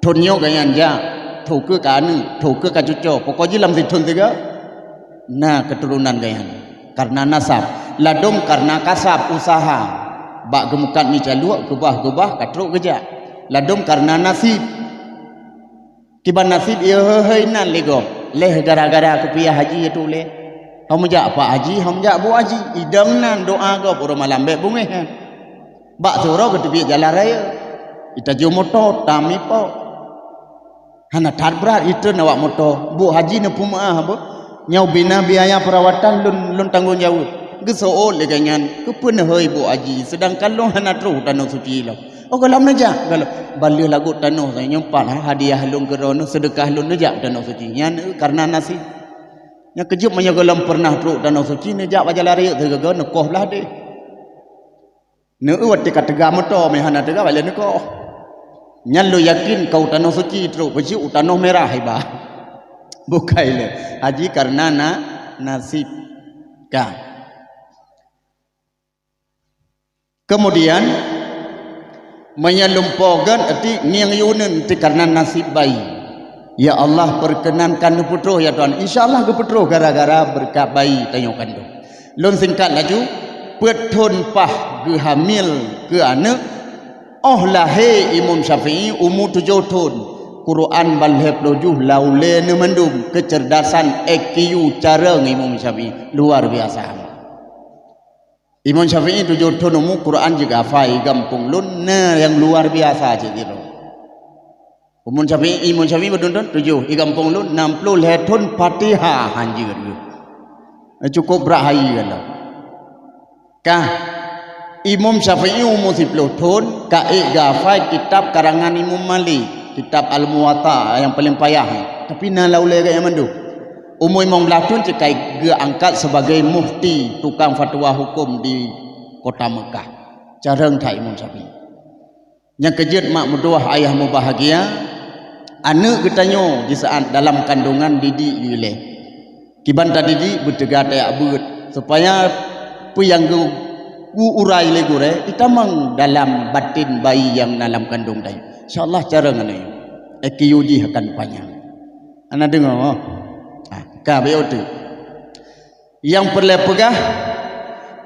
Thon nyoe gobnyan jak, Tho keu ka aneuk, tho keu ka cuco, pokok jih lam sithon siga na keuturonan geuh nyan. Kareuna nasab, ladom kareuna kasab, usaha. Bak geumeukat micaluk, keubah-keubah ka trok geujak. Ladom kareuna nasib. Kiban nasib, iya hei-hei nan lé gob. Leh gara-gara keupiah haji itu lé. Hom jak pak haji, hom jak bu haji. Idong nan doa gob uroe malam bék beungéh nyan. Bak siuroe geuteubiet jalan raya. Itajok moto, tam ipok. Hana that brat itreun awak moto. Bu haji neupeumeu'ah beuh. Nyoe bina biaya perawatan lôn, lôn tanggong jaweueb. Geuseuôt lé geuh nyan, keupeue neuhôi bu haji, seudangkan lôn hana troh tanoh suci lom. Oh, gohlom neujak, gohlom. Ban lheueh lagot tanoh, nyoe pat hadiah lôn keudroe neuh, seudeukah lôn neujak tanoh suci. Nyan, eh, kareuna nasib. Nyang keujeuet meunyoe gohlom peureunah trok tanoh suci, neujak bak jalan raya teuga-ga neukoh blah deh. Neu watée ka teuga moto, meuhana teuga bak lé neukoh. Nyan lôn yakin ka u tanoh suci trok, peucit u tanoh mirah iba. Bukai lé. Haji kareuna na nasib. Ka. Keumudian, meunyoe lumpo gét, ati ngieng yuneun ti kareuna nasib bayi. Ya Allah, perkenankan neupeutroh, ya Tuhan. Insya Allah geupeutroh gara-gara beureukat bayi tanyoe kandong. Lôn singkat laju, peuet thon paih geuhamil keu aneuk, óh lahé Imam Syafi'i umu tujoh thon. Quran ban lhée ploh juh laulée neu mandum, keucerdasan I Q carông Imam Syafi'i luar biasa. Imam Syafi'i tujoh thon umu Quran jeuet hafai, i gampông lôn na nyang luar biasa cit jih. Imam Syafi'i, Imam Syafi'i beudôh thon tujoh, i gampông lôn nam ploh lhée thon Fatihah han jeuet geuh. Cukup brat hai kan. Kah Imam Syafi'i umu siploh thon ka ék geuhafai kitab karangan Imam Malik, kitab Al-Muwatta nyang paleng payah. Tapi na laulée geuh nyang mandum. Umu limong blaih thon cit ka geuangkat sebagai mufti, tukang fatwa huköm di kota Meukah. Carông that Imam Syafi'i. Nyang keujeuet mak meutuwah ayah mubahgia, aneuk geutanyoe di saat dalam kandongan didik ilée. Kiban tadidik beuteuga tajak beuet, supaya peue nyang geu-, geu-urai lé gurée itamong dalam baten bayi nyang na lam kandong tanyoe. Insya Allah carông aneuk nyoe, I Q jih akan panyang. Hana deungoe? Ah, ka, beuyoe teuk. Nyang peureulée peugah,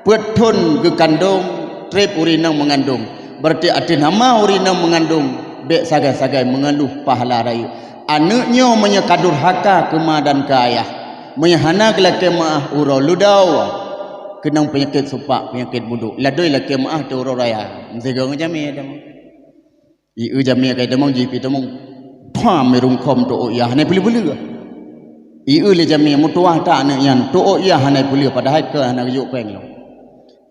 peuet thon geukandong, treb ureueng inong meungandong. Beurati ateueh nama ureueng inong meungandong, bék sagai-sagai meungeuluh pahala rayeuk. Aneuk nyoe meunyoe ka durhaka keu ma dan keu ayah, meunyoe hana geulakée meu'ah uroe ludoe, keunong peunyakét supak, peunyakét budok. Ladoi lakée meu'ah teuh uroe raya, meusigoe ngon jamé dah. Ié jamé kai tamong jih pi tamong. Pam mirungkhom teuôk yah hana peuleueh-peuleueh. Ié lé jamé meutuwah that aneuk nyan teuôk yah hana peuleueh padahai keu hana geujok péng lom.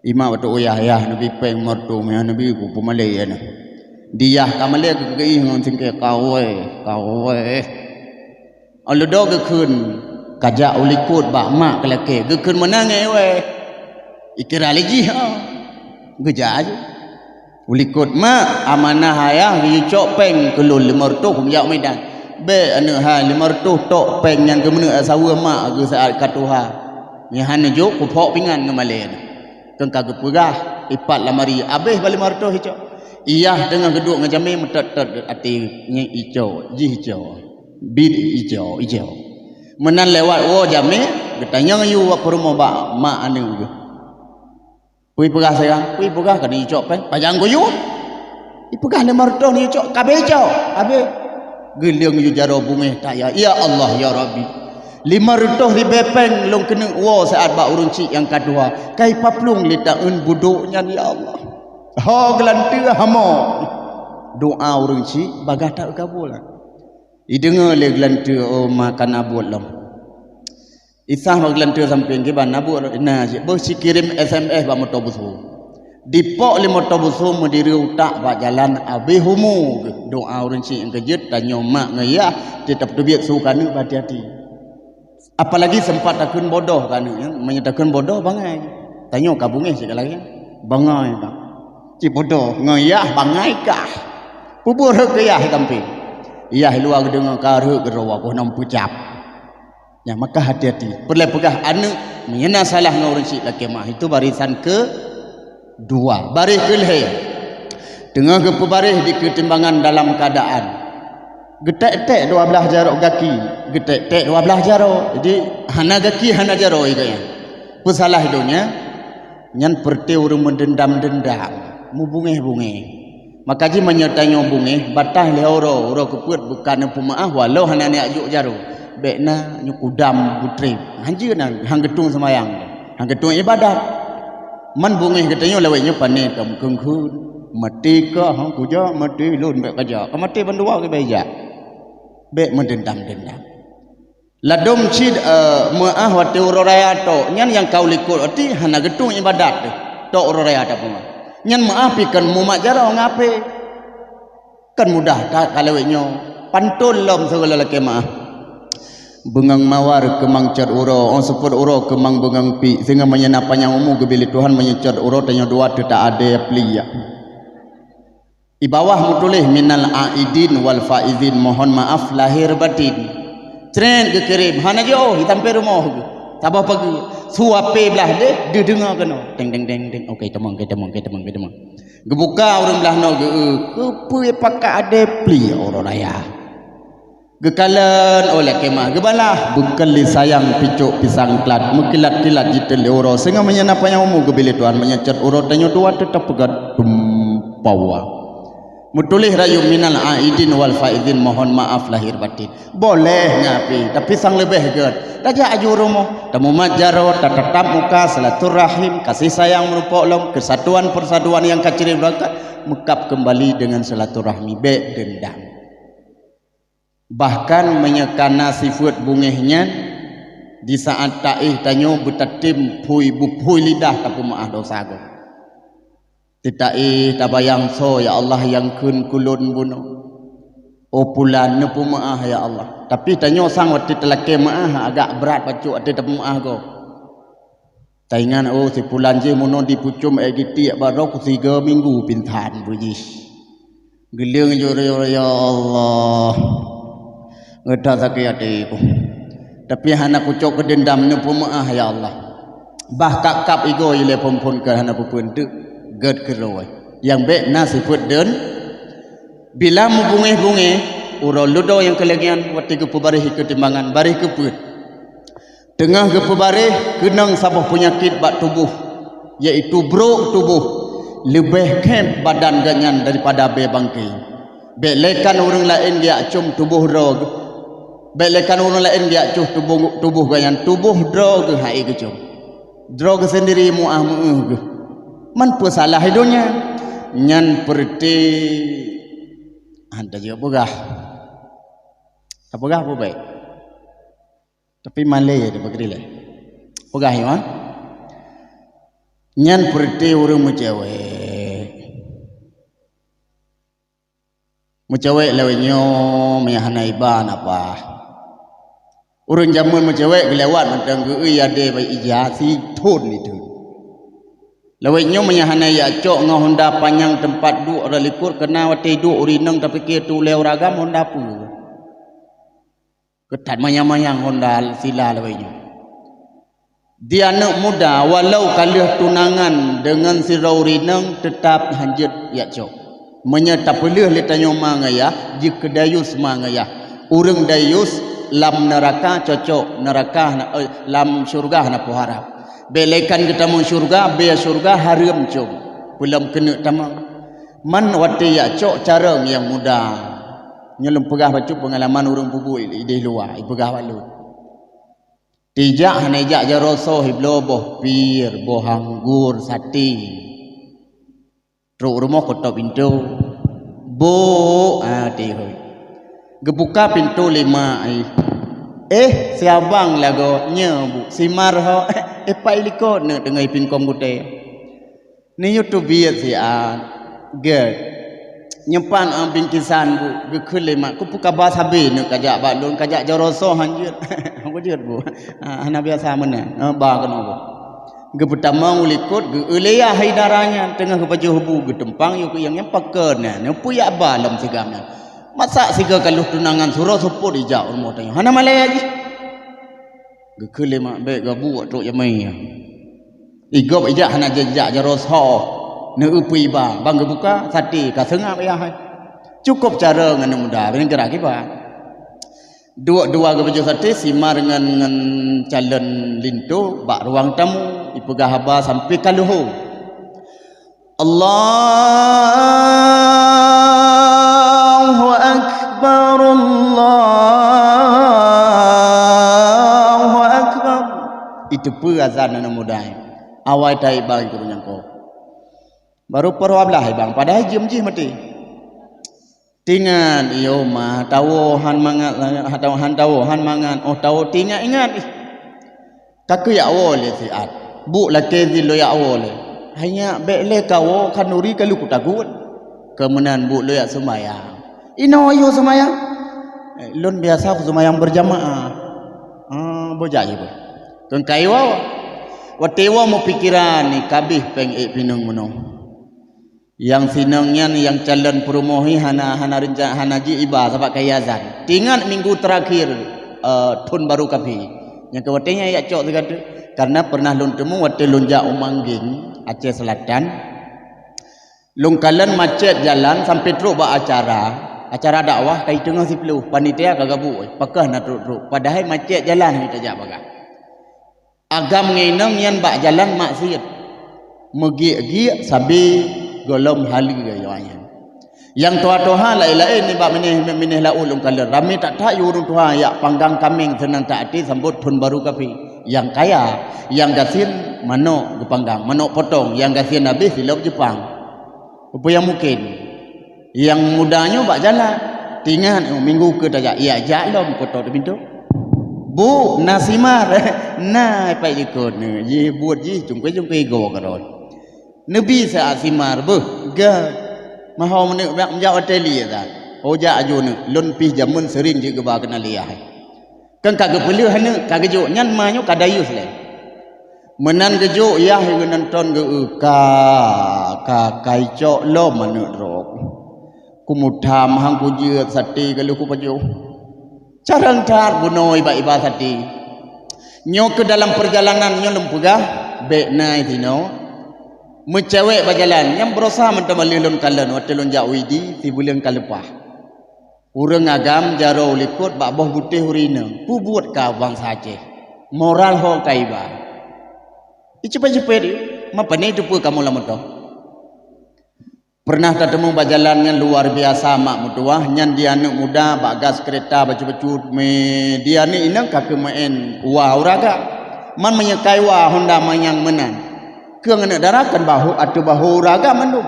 Imak teuôk yah, yah neubi péng meureutoh, yah neubi ku peumalée nyan. Di yah ka malée geugeuih ngon singkée kawée, kawée. Óh lheueh geukheun kajak u likot bak mak keu lakée, geukheun meunan ngon iwée. Ikira lé jih, ha. Geujak laju. U likot, "Mak, amanah ayah geuyue cok péng keu lôn limong reutôh, hom jak u Medan." "Bék, aneuk hai, limong reutôh tok péng nyan geumeuneuk saweue mak geuh saát ka tuha. Nyan hana jok kuphok pingan ngon malée nyan." Keu ka geupeugah, ipat lamari, abéh bak limong reutôh icok. Iyah teungoh geuduek ngon jamé meutot-tot até nyan icok, jih icok. Bit icok, icok. Meunan lewat woe jamé, geutanyong yue bak peurumoh bak mak aneuk geuh. Peue ipeugah sayang? Peue ipeugah keuneuk icok péng? Pajan geuyue? Ipeugah limong reutôh neuyue cok, ka abéh icok, abéh. Geuleueng yue jaroe beungéh that, "Ya, ya Allah, ya Rabbi. Limong reutôh ribée péng lôn keuneuk woe saát bak ureueng chik nyang ka tuha. Ka ipaplueng lé taeun budok nyan, ya Allah." Ho geulanteue hamoe. Doa ureueng chik bagaih that geukabul. Ideungoe lé geulanteue, "Oh, ma ka na buet lom." Isah bak geulanteue sampéng kiban na buet lom, na cit boh sikirém S M S bak moto buso. Dipok lé moto buso meudiri utak bak jalan abéh umu geuh. Doa ureueng chik nyang keujeuet, tanyoe mak ngon yah teutap teubiet su keu aneuk beuhati-hati. Apalagi sempat takheun bodoh keu aneuk nyan, meunyoe takheun bodoh bangai. Tanyoe ka beungéh cit ka lagée nyan. Bangai ka. Cit bodoh ngon yah bangai kah. Peubuet rhot keu yah sampéng. Yah luwa geudeungoe ka rhot keudroe, boh nyan peucab. Nyan maka hati-hati. Peureulée peugah aneuk, meunyoe na salah ngon ureueng chik lakée meu'ah, itu barisan keudua. Baréh keulhée. Teungoh geupeubaréh dikeue timbangan dalam keuadaan Geutek-tek dua blaih jaroe gaki, geutek-tek dua blaih jaroe. Jadi, hana gaki, hana jaroe geuh nyan. Peusalah donya, nyan peureuté ureuëng meudendam-dendam, meubungéh-bungéh. Maka jih meunyoe tanyoe bungéh, bataih lhée uroe, uroe keupeuet beuka neupeumeuáh walau hana neujak jok jaroe. Bék na nyoe kudam beutreb. Hanjeuet na, han geutueng seumayang, han geutueng iébadat. Man bungéh geutanyoe lawét nyoe pané tom kheun-kheun. Maté kah, han kujak maté lôn bék kajak. Ka maté bandua keuh bék jak. Bék meudendam-dendam. Ladôm cit, eh, meuáh watée uroe raya tok, nyan nyang ka u likot ati hana geutueng iébadat teuh. Tok uroe raya tapeumeuáh. Nyan meuáh pih kon mumat jaroe ngon hapé. Kon mudah that ka lawét nyoe. Pantôn lom sigoe lalakée meuáh. Beungang mawar keumang cot uroe, oh seupôt uroe keumang beungang piek, sehingga meunyoe na panyang umu geubri lé Tuhan, meunyoe cot uroe tanyoe dua teuh ta adé pliek. Di bawah meutuléh minal aidin wal faizin, mohon maaf lahir batin. Crét geukirém, hana jiôh, jitampe rumoh geuh. Saboh pageue, su hapé blaih deh, deuh deungoe keunoe. Teng, teng, teng, teng. Oke, tamong, oke, tamong, oke, tamong, oke, tamong. Geubuka ureuëng blaih noe geu, keupeue pakat adé pliek uroe raya. Geukalon, oh lakée meuáh geubalah, beukeu lé sayang picok pisang klat, meukilat-kilat jiteuet lé uroe, sehingga meunyoe na panyang umu geubri lé Tuhan, meunyoe cot uroe tanyoe dua teuh tapeugah tumpawa. Meutuléh rayeuk minal aidin wal faizin, mohon maaf lahir batin. Boleh nyan pih, tapi sang leubeh gét. Tajak aju rumoh, tamumat jaroe, tatatap muka, silaturahim, kasih sayang meurumpok lom, keusatuan persatuan nyang ka crém rakat, meukab keumbali deungon silaturahmi, bék deundam. Bahkan meunyoe ka na sifeuet bungéh nyan, di saát taéh tanyoe beutatem phui buphui lidah tapeumeuáh desya gob. Teutaéh tabayang soe, "Ya Allah, nyang kheun keu lôn bunoe. Oh pulan, neupeumeuáh, ya Allah." Tapi tanyoe sang watée talakée meuáh agak brat bacut watée tapeumeuáh gob. Taingat, oh, si pulan jih meunoe dipucom ék gitiek bak droe sigoe minggu pingsan beujih. Geuleueng jureu, "Ya Allah, gata sakét até ku. Tapi hana kucok keu deundam, neupeumeuáh, ya Allah." Bah kab-kab igoe ilée phon-phon keu hana peue-peue eunteuk gét keudroe. Nyang bék na sifeuet deun, bila meubungéh-bungéh, uroe ludoe nyang keu lhée nyan watée geupeubaréh ikeue timbangan, baréh keupeuet. Teungoh geupeubaréh keunong saboh peunyakét bak tuboh, yaitu brok tuboh, leubeh khém badan geuhnyan daripada abée bangké. Bék lé kan ureuëng laén geujak com tuboh droe geuh. Bék lé kan ureuëng laén geujak com tuboh, tuboh geuhnyan, tuboh droe geuh han ék geucom. Droe geuh seundiri meuáh meuéh geuh. Man peue salah i donya? Nyan peureuté han tajeuet peugah. Tapeugah peue bék? Tapi malée dibri lé. Peugah nyoe, nyan peureuté ureuëng meucewek. Meucewek lawét nyoe meunyo hana iba na paih. Ureuëng jameun meucewek geulewat mantong geu-eu adé bak ija sithon itu. Lawét nyoe meunyo hana ijak cok ngon honda panyang teumpat duek rot likot, keuna watée duek ureuëng inong tapike tu lé ureuëng agam honda peue. Keutat manyang-manyang honda sila lawét nyoe. Di aneuëk muda, walau ka lheueh tunangan deungon sidroe ureuëng inong, teutab hanjeuet jak cok. Meunyoe tapeuleueh lé tanyoe ma ngon yah, jeuet keu dayus ma ngon yah. Ureuëng dayus lam neuraka cocok, neuraka, eh, lam syeuruga hana peue harab. Bék lé kan geutamong syeuruga, bék syeuruga hareuem com. Peulom keuneuk tamong. Man watée jak cok carông nyang muda. Nyoe lôn peugah bacut peungalaman ureuëng peubuet idéh luwa, ipeugah bak lôn. Tijak hana ijak jaroe soe, ibloe boh pir, boh anggor, saté. Trok rumoh keutôp pintoe. "Bu," ah, tihôi. Geubuka pintoe lé mak, eh. "Eh, si abang lagoe nyoe, Bu, si Mar ho." "Eh, pat ilikot?" "Neuk teungoh ipingkong gutée." Neuyue teubiet siat, gét. Nyoe pat, ah, bingkisan, Bu, geukheun lé mak. "Keupeue kaba sabé neuk kajak bak lôn, kajak jaroe soe han jeuet?" "Hana jeuet, Bu. Ah, hana biasa meunan." Ah, ba keunoe, Bu. Geupeutamong u likot, geu-eu lé yah hai dara nyan, teungoh geupajoh bu, geutumpang yue keu nyang nyan pakon nyan, neupeuyak ba lom sigam nyan. "Masak sigoe ka lheueh tunangan, suroe seupôt ijak u rumoh tanyoe. Hana malée jih." Geukheun lé mak, "Bék gabuek trok jamé nyan." Igob ijak hana jijak jaroe soe. Neueu peue iba, bang geubuka, saté ka seungab yah hai. Cukup cara ngon aneuk muda, ngon geura kiban. Duek dua geupajoh saté, Simar ngon, ngon calon linto bak ruang tamu, ipeugah haba sampai ka leuhô. Allahu Akbar, Allahu Akbar. Iteupeue azan aneuk muda. Awai tai bang guru nyang ko. Baru peuruwah blaih bang, padahai jeuem jih maté. Tingat, iyo ma, tawoe han mangat, han tawoe han mangat, oh tawoe tingat-ingat ih. Ka keuyak woe lé siat. Buk lakée zin loyak woe lé. Hanya bék lé kawoe khanuri ka lheueh kutagun. Keumeunan buk loyak seumayang. Inoe yue seumayang? Eh, lôn biasa kuseumayang beurjamaah. Ah, bujak jih beuh. Keu kai woe. Watée woe meupikiran ni kabeh péng ék pineung meunoe. Nyang sinong nyan nyang calon peurumoh hi hana, hana rencana, hana ji iba sabab kaya azan. Tingat minggu terakhir, eh, thon baru kaphé. Nyang keu watée nyan yak cok sigateuk. Karena pernah lôn teumé watée lôn jak u Manggeng, Aceh Selatan. Lôn kalon macet jalan sampai trok bak acara. Acara dakwah kai teungoh siploh, panitia ka gabuk, pakah na trok-trok. Padahai macet jalan hai tajak bagah. Agam ngon inong nyan bak jalan maksiet. Meugiek-giek sabe gohlom haleue geuh nyan. Nyang tuha-tuha laén-laén nibak binéh, binéh laôt lôn kalon. Ramé that-that yue ureuëng tuha yak panggang kaméng seunang that até sambot thon baru kaphé. Nyang kaya, nyang gasien manok geupanggang, manok potong, nyang gasien habéh silop jeupang. Peue nyang mungken? Nyang muda nyoe bak jalan. Tingat, oh, minggu keu tajak, yak jak lom keu tô pintoe. Bu, na Simar. Na, pai likot ni. Jih buet jih cungkui-cungkui go keudroe. Neubi sa Simar beuh, ga. Maho meuneuk bak meujak watée liek that. Oh, jak aju neuk. Lôn pih jameun sering jeuet geuba keunan lé yah. Kan ka geupeuleueh aneuk, ka geujok nyan ma nyoe ka dayeuh lé. Meunan geujok yah geunan ton geu ka, ka kai cok lom aneuk droe. Kumutham hang kujeuet saté ka lheueh kupajoh. Carông that bunoe iba-iba saté. Nyoe keu dalam peurjalanan nyoe lôn peugah, bék na sinoe. Meucewek bak jalan, nyang beurosa mantong maleuh lôn kalon watée lôn jak Widi, sibuleuen ka leupah. Ureuëng agam jaroe u likot bak boh butéh ureuëng inong, peubuet ka bansa Aceh. Moral ho ka iba. Iceupet-ceupet, ma pane teupeue kamoe lam moto. Pernah tateumé bak jalan nyang luar biasa mak meutuwah, nyan di aneuk muda bak gas keureta bacut-bacut, mé di aneuk inong ka keu meu'en wa uraga. Man meunyoe kai wa honda manyang meunan. Keu aneuk dara kan bahu ateueh bahu uraga mandum.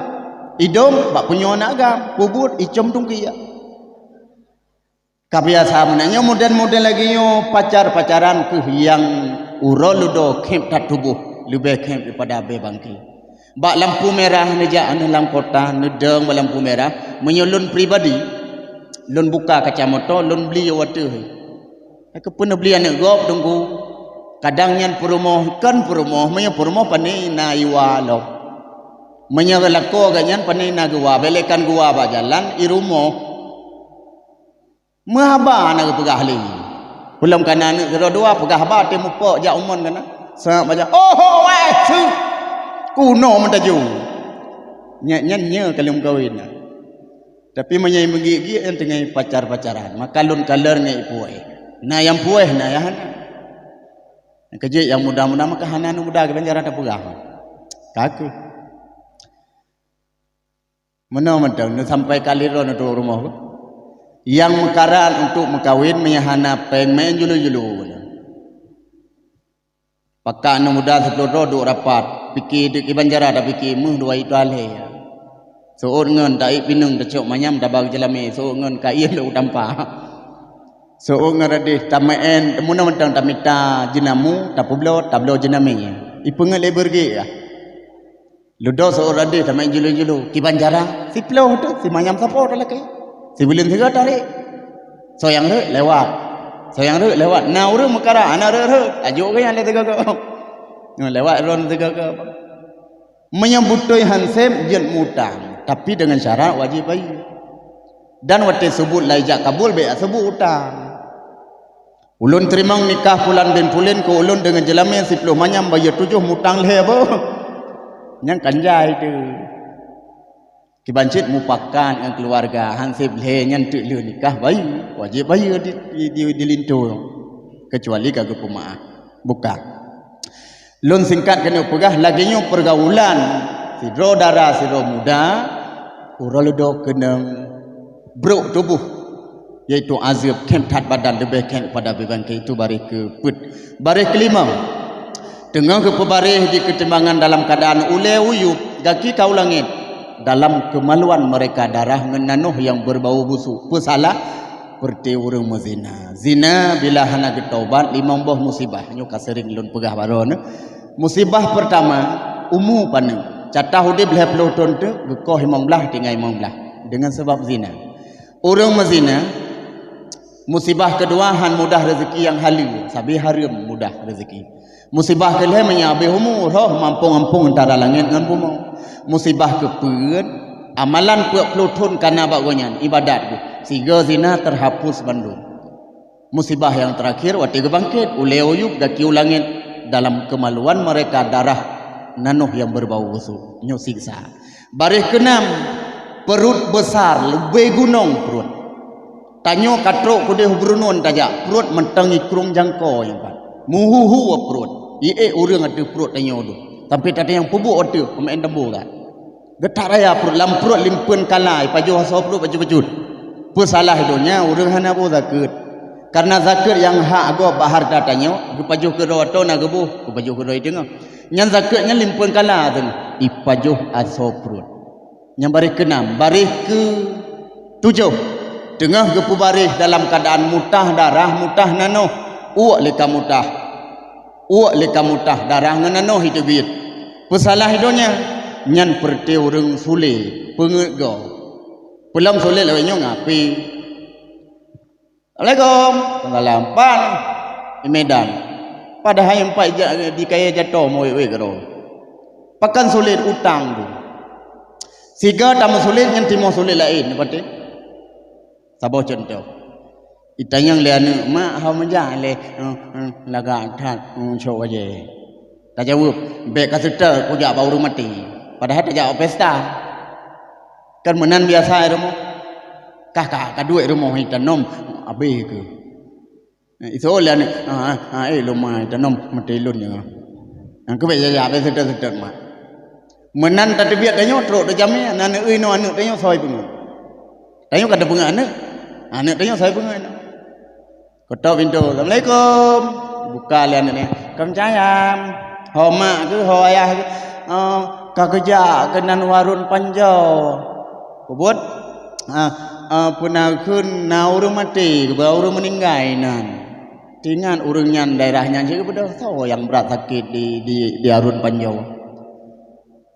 Idong bak punyueng aneuk agam, peubuet icom tungkia. Ka biasa meunan nyoe model-model lagée nyoe pacar-pacaran keuh nyang uroe ludo khép that tuboh, leubeh khép daripada abée bangke. Bak lampu merah neujak aneuk lam kota, neudong bak lampu merah, meunyoe lôn pribadi, lôn buka kaca moto, lôn bli watée. Keupeue neubli aneuk gob teungku? Kadang nyan peurumoh, kon peurumoh, meunyoe peurumoh pane na iwa lom. Meunyoe lakoe geuh nyan pane na geuwa, bék lé kan geuwa bak jalan, i rumoh. Meuhaba na geupeugah lé. Peulom kana aneuk keudua peugah haba teuh mupok jak umon kana. Sangap baca, "Oho wai su! Kuno meutaju." Nyan nyan nyoe ka lheueh meukawen na. Tapi meunyoe meugiek-giek nyang teungoh pacar-pacaran, maka lôn kalon ngon ipuéh. Na nyang puéh na nyang hana. Nyang keujeuet nyang muda-muda maka hana aneuk muda keu banjaran tapeugah. Ka keuh. Meunoe mantong, neusampai kali droe neutuek rumoh. Nyang meukarat untuk meukawen meunyoe hana péng meu'en julu-julu. Pakat aneuk muda siplôh droe duek rapat, pike deuk iban jara tapike meuh dua itu alhé. Seuôt ngon taék pineung tacok manyam taba geuceulamé, seuôt ngon kain lôn tampa. Seuôt ngon radeh tameu'en, meunoe mantong tamita jeunamu, tapeubloe, tabloe jeunamé. Ipeungeut lé beureuguek ah. Ludo seuôt radeh tameu'en julu-julu, kiban jara, siplôh teuh, simanyam sapo talakée. Sibuleuen sigoe tarék. Soe nyang rhot lewat. Soe nyang rhot lewat. Na ureuëng meukara hana rhot-rhot, tajok geuh nyan lé sigoe-goe. Nyoe lewat ron sigoe-goe. Meunyoe beutôi han sép jeuet mutang, tapi deungon syarat wajéb bayeue. Dan watée seubut lai jak kabul bék seubut utang. Ulôn teurimong nikah pulan bin pulen keu ulôn deungon jeulamé siplôh manyam bayeue tujoh mutang lhée boh. Nyang kan jai teuh. Dibancit mupakat ngon keuluwarga, han sép lhée nyan teuk lheueh nikah bayeue, wajéb bayeue di, di, di, di linto, keucuali ka geupeumaáh. Bukan. Lôn singkat keuneuk peugah, lagée nyoe peurgaulan sidroe dara sidroe muda, uroe leudo keunong brok tuboh, yaitu azeueb khém that badan leubeh khém pada bibangke itu baréh keupeuet. Baréh keulimong, teungoh geupeubaréh di keutimbangan dalam keuadaan ulée uyueb gaki ka u langét dalam keumaluan meureka darah ngon nanoh nyang beubau busuk. Peusalah peureuté ureuëng meuzina. Zina bila hana geutobat limong boh musibah. Nyoe ka seuring lôn peugah baroe nyoe. Musibah peurtama, umu paneuk. Catah udeb lhée ploh thon teuk, geukoh limong blaih tinggai limong blaih deungon sabab zina. Ureuëng meuzina, musibah keudua han mudah rezeki nyang haleue, sabe hareuem mudah rezeki. Musibah keulhée meunyoe habéh umu, roh mampong-ampong antara langét ngon bumoe. Musibah keupeuet, amalan peuet ploh thon kana bak gobnyan, ibadat geuh, sigoe zina teuhapus bandum. Musibah nyang teurakhir watée geubangket, ulée uyueb gaki u langét dalam keumaluan meureka darah nanoh nyang beubau busuk. Nyoe siksa. Baréh keunam, pruet beusar leubeh gunong pruet. Tanyoe ka trok keudeh u Brunei tajak, pruet mantong ikrong jangko nyang pat. Muhu-hu pruet. Iék ureuëng ateueh pruet tanyoe dum. Sampai tatanyong peubuet ateueh peumaén tambo ka. Geutak raya pruet, lam pruet limpeuen kala, ipajoh asoe pruet bacut-bacut. Peusalah donya ureuëng hana boh zakeuet. Karena zakeuet nyang hak gob bak hareuta tanyoe, geupajoh keudroe atoe na geuboh, geupajoh keudroe teungoh. Nyan zakeuet nyan limpeuen kala teungoh, ipajoh asoe pruet. Nyang baréh keunam, baréh keu tujoh, teungoh geupeubaréh dalam keuadaan mutah darah, mutah nanoh, uek lé ka mutah. Uek lé ka mutah darah ngon nanoh iteubiet. Peusalah donya, nyan peureuté ureuëng sulet, peungeuet gob. Peulom sulet lawét nyoe ngapi. Assalamualaikum. Waalaikumsalam. Pan di Medan. Padahai empat ja-, di kayée jatoh meuwét-wét keudroe. Pakon sulet utang tu. Sigoe tameusulet nyan timoh sulet laén, patéh. Saboh cuntoh. Itanyong lé aneuëk, "Mak, ho meujak lé, eh, eh, lagak that, eh, cok wajée?" Tajaweueb, "Bék ka seutôt kujak bak ureuëng maté." Padahai tajak bak pesta. Kan meunan biasa i rumoh. Kah ka, ka duek rumoh itanom abéh keu. Isoe lé aneuëk, "Ah, ah, eh, lôn ma itanom maté lôn nyoe." Nyang keubit jajak bék seutôt-seutôt mak. Meunan tateubiet tanyoe trok teujamé, aneuëk inoe aneuëk tanyoe soe peungeuet. Tanyoe ka tapeungeuet aneuëk. Aneuëk tanyoe soe peungeuet. Keutôp pintoe, "Assalamualaikum." Buka lé aneuëk nyan. "Kam cayam." "Ho mak keuh, ho ayah keuh?" "Oh, ka geujak keunan warôn panjoe." Peubuet? "Ah, ah, peue na kheun na ureuëng maté, keuba ureuëng meuninggai nan." Tingat ureuëng nyan daerah nyan cit geubeudôh, soe nyang brat sakét di, di, di arôn panjoe.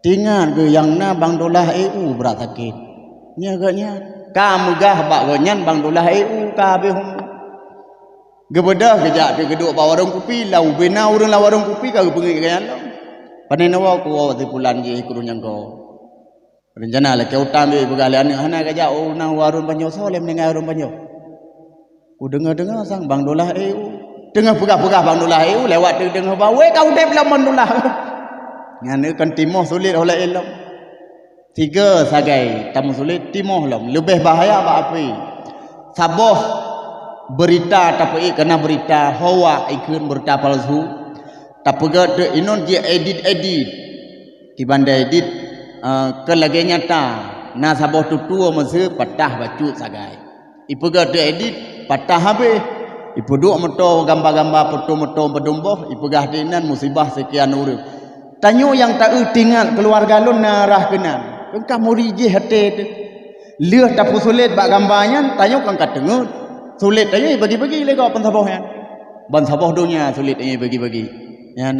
Tingat geuh nyang na Bang Dolah E U brat sakét. Nyan geuh nyan. Ka meugah bak gobnyan Bang Dolah E U ka habéh umu. Geubeudôh geujak teuk geuduek bak warông kupi, lau ubé na ureuëng lam warông kupi ka geupeungét gobnyan lom. Pane neuwoe kuwoe si pulan jih keu ureuëng nyang goe. Reuncana lakée utang jih peugah lé aneuëk hana geujak u na warôn panjoe, soe lé meuninggai warôn panjoe. Kudeungoe-deungoe sang Bang Dolah E U. Teungoh peugah-peugah Bang Dolah E U lewat teuk deungoe ba, "Weh, ka udeb lom Bang Dolah." Nyan kon timoh sulet ho laén lom. Tiga sagai tameusulet timoh lom, leubeh bahaya bak api. Saboh beurita tapeuék keunan beurita hoax, ikheun beurita palsu. Tapeugét teuk inong jiedit-edit. Kiban taedit, eh, keu lagée nyata, na saboh tutoe meuseu patah bacut sagai. Ipeugah teuedit, patah habéh. Ipeuduek moto gamba-gamba, foto moto padum boh, ipeugah di nan musibah sekian ureuëng. Tanyoe nyang taeu tingat keuluwarga lôn na rhah keunan. Keu ka muri jih até teuh. Lheueh tapeusulet bak gamba nyan, tanyoe kan ka teungeut. Sulet tanyoe bagi-bagi lé gob ban saboh nyan. Ban saboh donya sulet tanyoe bagi-bagi. Nyan,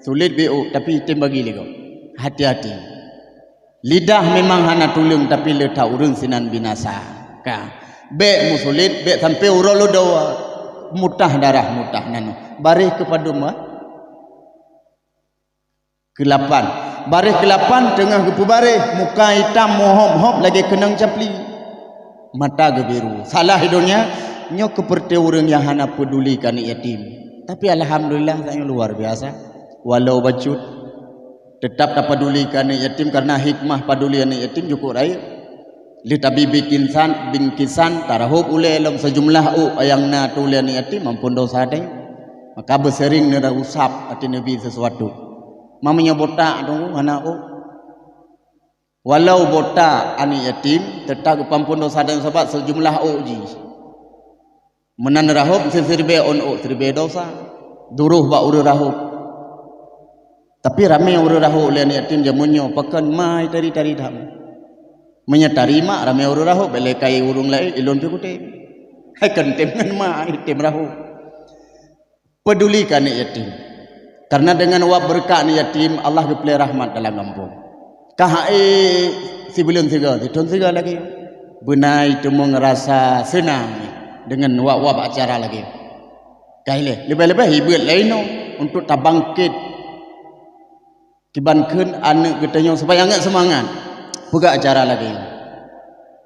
sulet B O, tapi tem bagi lé gob. Hati-hati. Lidah memang hana tuleueng, tapi le that ureuëng sinan binasa. Ka. Bék meusulet, bék sampai uroe leudoa. Mutah darah, mutah nanoe. Baréh keupadum, ah? Keulapan. Baréh keulapan teungoh geupeubaréh, muka itam meuhop-hop lagée keunong capli. Mata geubiru. Salah i donya, nyoe keu peureuté ureuëng nyang hana peuduli keu aneuëk yatim. Tapi alhamdulillah, tanyoe luar biasa. Walau bacut. Teutap tapaduli keu aneuëk yatim, kareuna hikmah paduli aneuëk yatim jukuk rayeuk. Lheueh tabi bin kisan, bin kisan, tarahôb ulée lom seujumlah ôk nyang na ateueh ulée aneuëk yatim, amphon desya tanyoe. Maka beuseuring neuusab até neubi sisuatu. Meunyoe botak tu hana ôk. Walau botak aneuëk yatim, teutap geupeuamphon desya tanyoe sabab seujumlah ôk jih. Meunan rahôb, siribée ôn ôk, siribée desya. Duroh bak ureuëng rahôb. Tapi ramé ureuëng rahôb lé aneuëk yatim jameun nyoe, pakon mai tari-tari that. Meunyoe tari mak ramé ureuëng rahôb, bèk lé kayée ureuëng laén, ilôn pih kutem. Hai kon tem ngon mak, tem rahôb. Peduli keu aneuëk yatim. Karena deungon wab beureukat aneuëk yatim, Allah geupeuleue rahmat dalam gampông. Ka hai sibuleuen sigoe, sithon sigoe lagée. Beunai teuma ngeurasa seunang deungon wab-wab acara lagée. Ka ilée, leubeh-leubeh hibuet laén nyoe untuk tabangkét kiban kheun aneuëk geutanyoe supaya angat seumangat. Peugah acara lagée.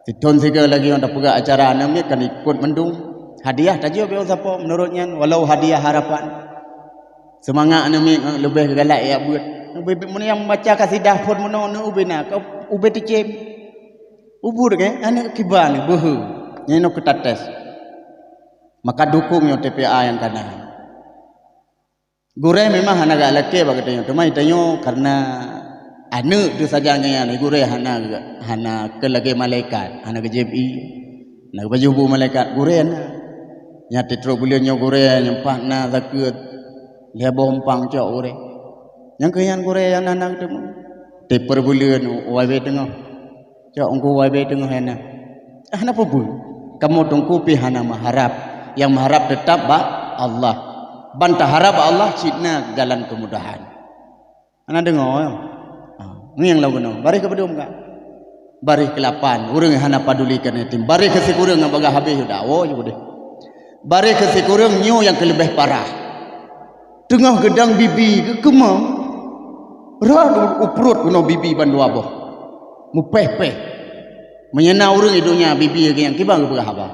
Sithon sigoe lagée nyang tapeugah acara aneuëk miet kan ikot mandum. Hadiah tajok bak sapo meunurot nyan, walau hadiah harapan. Seumangat aneuëk miet leubeh galak jak beuet. Ubé, meunyoe nyang baca kasidah phon meunoe, aneuëk ubé na, ka ubé teucém. Ubur ke, aneuëk kiban beuhe. Nyan nyoe keutates. Maka dukung nyoe T P A nyang kana. Gurée memang hana galak lakée bak geutanyoe, teuma geutanyoe karena aneuëk teuh sajan nyan, gurée hana, hana keu lagée malaikat, hana geujép ié, hana geupajôh bu malaikat, gurée na. Nyan trok buleuen nyoe gurée, nyoe pat na zakeuet, lhée boh umpang cok gurée. Nyang keu nyan gurée nyang na, na geuteumeung. Teper buleuen, wai bé teungoh. Cok Teungku wai bé teungoh hana. Hana peue-peue. Kamoe Teungku pih hana meuharab. Nyang meuharab teutap bak Allah. Ban taharab bak Allah cit na jalan keumudahan. Hana deungoe, ya? Ha, ngieng lagoe nyoe. Baréh keupadum ka? Baréh keulapan. Ureuëng nyang hana paduli keu yatim. Baréh keusikureueng nyang bagah habéh dawa je udeh. Baréh keusikureueng nyoe nyang keuleubeh parah. Teungoh geudong bibi geukeumong, rhot u pruet keunoe bibi bandua boh. Mupéh-péh. Meunyoe na ureuëng di donya bibi geuh nyang kiban geupeugah haba.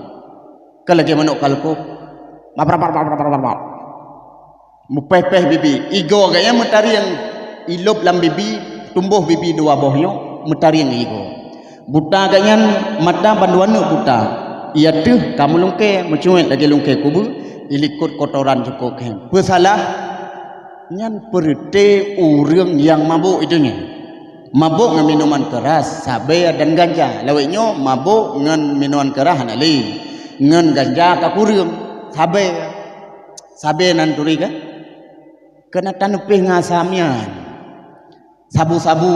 Ka lagée manok kalkôb. Mupéh-péh bibi. Igoe geuh nyang meutarieng ilôb lam bibi, tumboh bibi dua boh nyoe, meutarieng igoe. Buta geuh nyan mata bandua neuk buta. Ia teuh ka meulungkée, meucuet lagée lungkée kubeue, ilikot kotoran cukôp khem. Peusalah nyan peureuté ureuëng nyang mabôk itu nyan. Mabôk ngon minuman keuras, sabée dan ganja. Lawét nyoe mabôk ngon minuman keuras hana lé. Ngon ganja ka kureueng, sabée. Sabée nan turi kan? Keuneuk taneupéh ngon asam nyan. Sabu-sabu,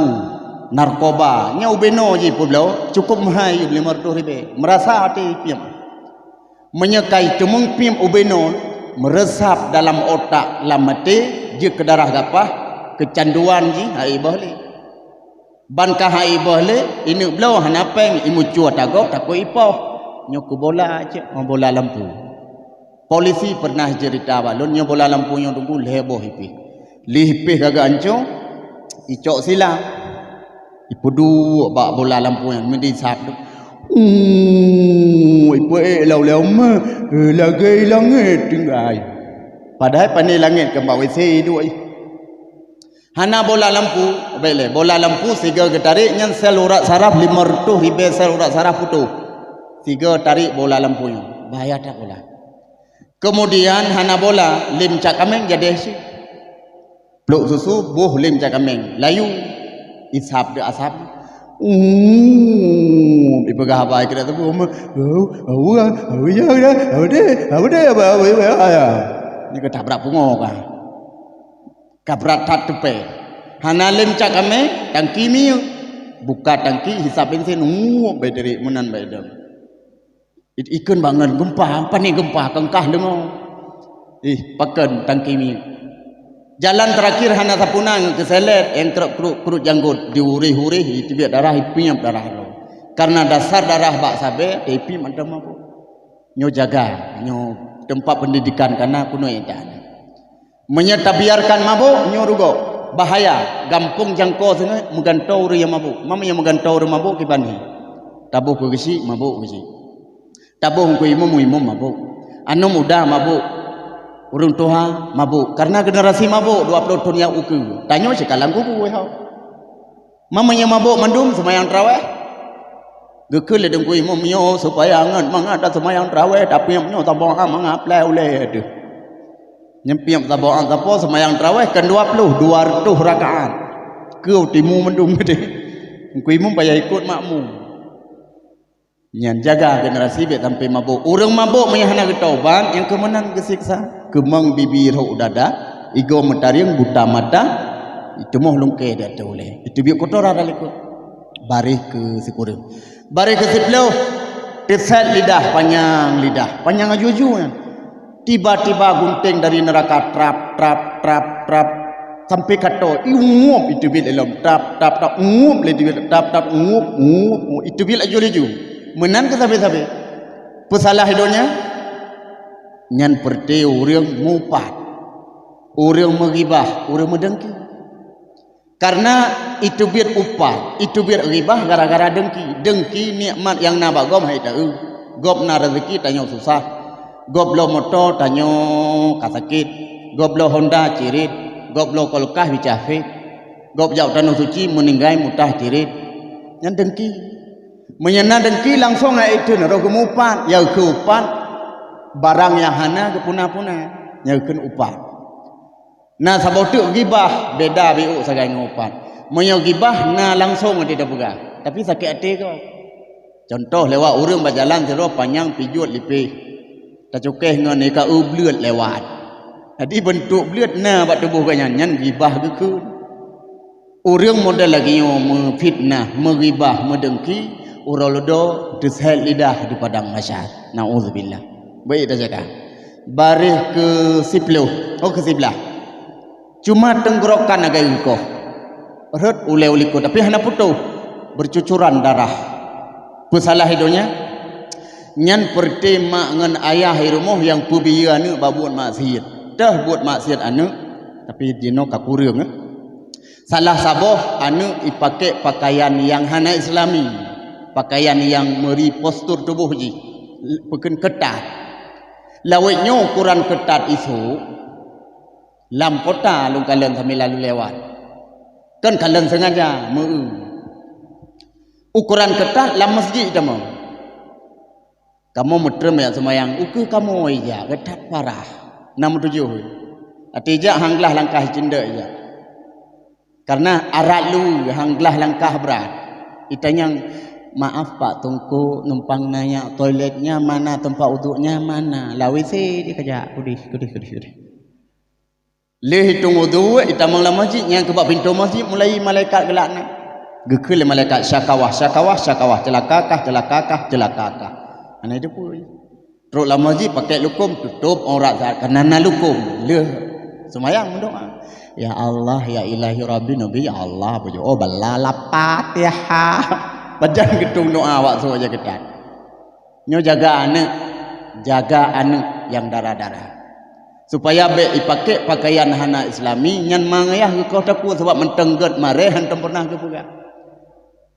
narkoba, nyoe ubé noe jih peubloe, cukôp meuhai lima ratus ribée. Meurasa até piep. Meunyoe ka iteumeung piep ubé noe, meureusap dalam otak lam até, jeuet keu darah gapah, keucanduan jih hai boh lé. Ban ka hai boh lé, ineuk bloe hana péng, imeucue tagob takot ipoh. Nyoe keu bola cit, ngon bola lampu. Polisi pernah cerita bak lôn, nyoe bola lampu nyoe Teungku lhée boh ipih. Lhée ipih ka geuancô, icok silang. Ipeuduek bak bola lampu nyan, meudisak tu. Uh, ipeuék lau-lau meuh, lagée langét tinggai. Padahai pane langét keu bak W C iduek ih. Hana bola lampu, bék lé, bola lampu sigoe geutarek nyan sel urat saraf lima reutôh ribée sel urat saraf putôh. Sigoe tarek bola lampu nyoe, bahaya that bola. Keumudian hana bola, lém cak kaméng jadeh cit. Plôk susu, boh lém cak kaméng, layu, isab deuek asam. Uh, ipeugah haba keu teungku, "Awu, awu, awu, ya, ya, awu deh, awu deh, awu, awu, awu, ya." Nyoe ka tabrak pungo ka. Ka brat that teupée. Hana lém cak kaméng, tangki minyeuk. Buka tangki, hisab bensin, uh, bék deurik meunan bék dong. It-, ikheun bangon gempa, pane gempa, keungkah deungoe. Ih, pakon tangki minyeuk. Jalan terakhir hana sapeue na ngon keuselet, nyang krok-krok krut janggot, diuréh-uréh, iteubiet darah, ipiep darah droe. Karena dasar darah bak sabé, taipiep mantong mabök. Nyoe jaga, nyoe teumpat pendidikan kana keunoe intan. Meunyoe tabiarkan mabök, nyoe rugoe, bahaya, gampông jangko singoh meugantoe ureuëng nyang mabök. Meunyoe meugantoe ureuëng mabök kiban hi. Taboh keu geuchik, mabök geuchik. Taboh keu imum, imum mabök. Aneuk muda mabök. Ureuëng tuha mabök. Karena generasi mabök dua ploh thon nyang ukeue. Tanyoe sikalang kubu wéh ho. Meunyoe mabök mandum seumayang tarawih. Geukheun lé Teungku Imum, "Nyoe supaya ngon mangat taseumayang tarawèh, tapi nyoe saboh mangat plai ulèe teuh." Nyan piep saboh sapo seumayang tarawèh kan dua puluh, dua ratus rakaat. Keu timu mandum geude. Teungku Imum payah ikot makmum. Nyan jaga generasi bèk sampai mabök. Ureueng mabök meunyo hana geutaubat, nyang keu meunan geuseksa. Keumang bibi rhok dada, igoe meutarieng buta mata, iteumoh lungkée di ateueh ulèe. Iteubiet kotoran lam likot. Baréh keu sikureueng. Baréh keu siplôh, teusét lidah, panyang lidah, panyang aju-aju nyan. Tiba-tiba gunténg dari neuraka trap, trap, trap, trap, sampai kato, iungup iteubiet lom, trap, trap, trap, ungup lé iteubiet, trap, trap, ungup, ungup, ungup, iteubiet laju-laju. Meunan keu sabe-sabe. Peusalah i donya, nyan peureuté ureueng mupat, ureueng meugibah, ureueng meudengki. Karena iteubiet upat, iteubiet ghibah gara-gara dengki. Dengki nikmat nyang na bak gob hai taeu. Gob na rezeki tanyoe susah. Gob bloe moto tanyoe ka sakét. Gob bloe Honda cirit. Gob bloe kulkas bicah fét. Gob jak tanoh suci meuninggai mutah cirit. Nyan dengki. Meunyo na dengki langsong hai iteun roh geumupat, ya keu upat barang nyang hana geupuna-puna, nyang kheun upat. Na saboh teuk gibah, beda biôk sagai ngon upat. Meunyoe gibah na langsong até tapeugah, tapi sakét até gob. Contoh, lewat ureueng bak jalan sidroe panyang pijuet lipéh, tacukéh ngon ié ka eu bleuet lewat. Jadi beuntuk bleuet na bak tuboh gobnyan, nyan gibah geukheun. Ureueng model lagée nyoe meufitnah, meugibah, meudengki, uroe leudo teusét lidah di padang mahsyar. Nauzubillah. Baik, tajaga. Baréh keu siplôh, oh, keu siblaih. Cuma tenggorokan agak ingkoh. Rhot ulée u likot, tapi hana putôh. Bercucuran darah. Peusalah i donya. Nyan peureuté mak ngon ayah i rumoh nyang peubiyeu aneuëk bak buet maksiet. Teuh buet maksiet aneuëk, tapi jinoe ka kureueng, eh. Salah saboh aneuëk ipakék pakaian nyang hana islami, pakaian nyang meuri postur tuboh jih, peukheun keutat. Lawét nyoe ukuran keutat isuk lam kota lôn kalon sambil lalu lewat. Kon kalon sengaja, meu-eu. Ukuran keutat lam masjid teuma. Kamoe meutrem jak seumayang, ukeue kamoe ijak, geutat parah. Na meutujoh. Até ijak han glah langkah icindek ijak. Karena arat lu han glah langkah brat. Itanyong, "Maaf Pak Teungku, numpang nanya toiletnya mana, tempat uduknya mana?" Lam W C dikajak, kudeh, kudeh, kudeh, kudeh. Lheueh itong udhu, itamong lam masjid, nyang keubak pintoe masjid, mulai malaikat geulaknat. Geukheun lé malaikat, "Syakawah, syakawah, syakawah, ceulakakah, ceulakakah, ceulakakah." Hana jipui. Trok lam masjid, pakék lukom, tutôp aurat saát ka na, na lukom. Lheueh seumayang meudoá, "Ya Allah, ya Ilahi Rabbi, Nabi, ya Allah," bujôh, oh, bala lapat, ya. Pajan geutung doá awak soe aja geutan. Nyoe jaga aneuëk, jaga aneuëk nyang dara-dara. Supaya bék ipakék pakaian hana islami, nyan ma ngon ayah geukoh takue sabab mantong gét marée hantom peureunah geupeugah.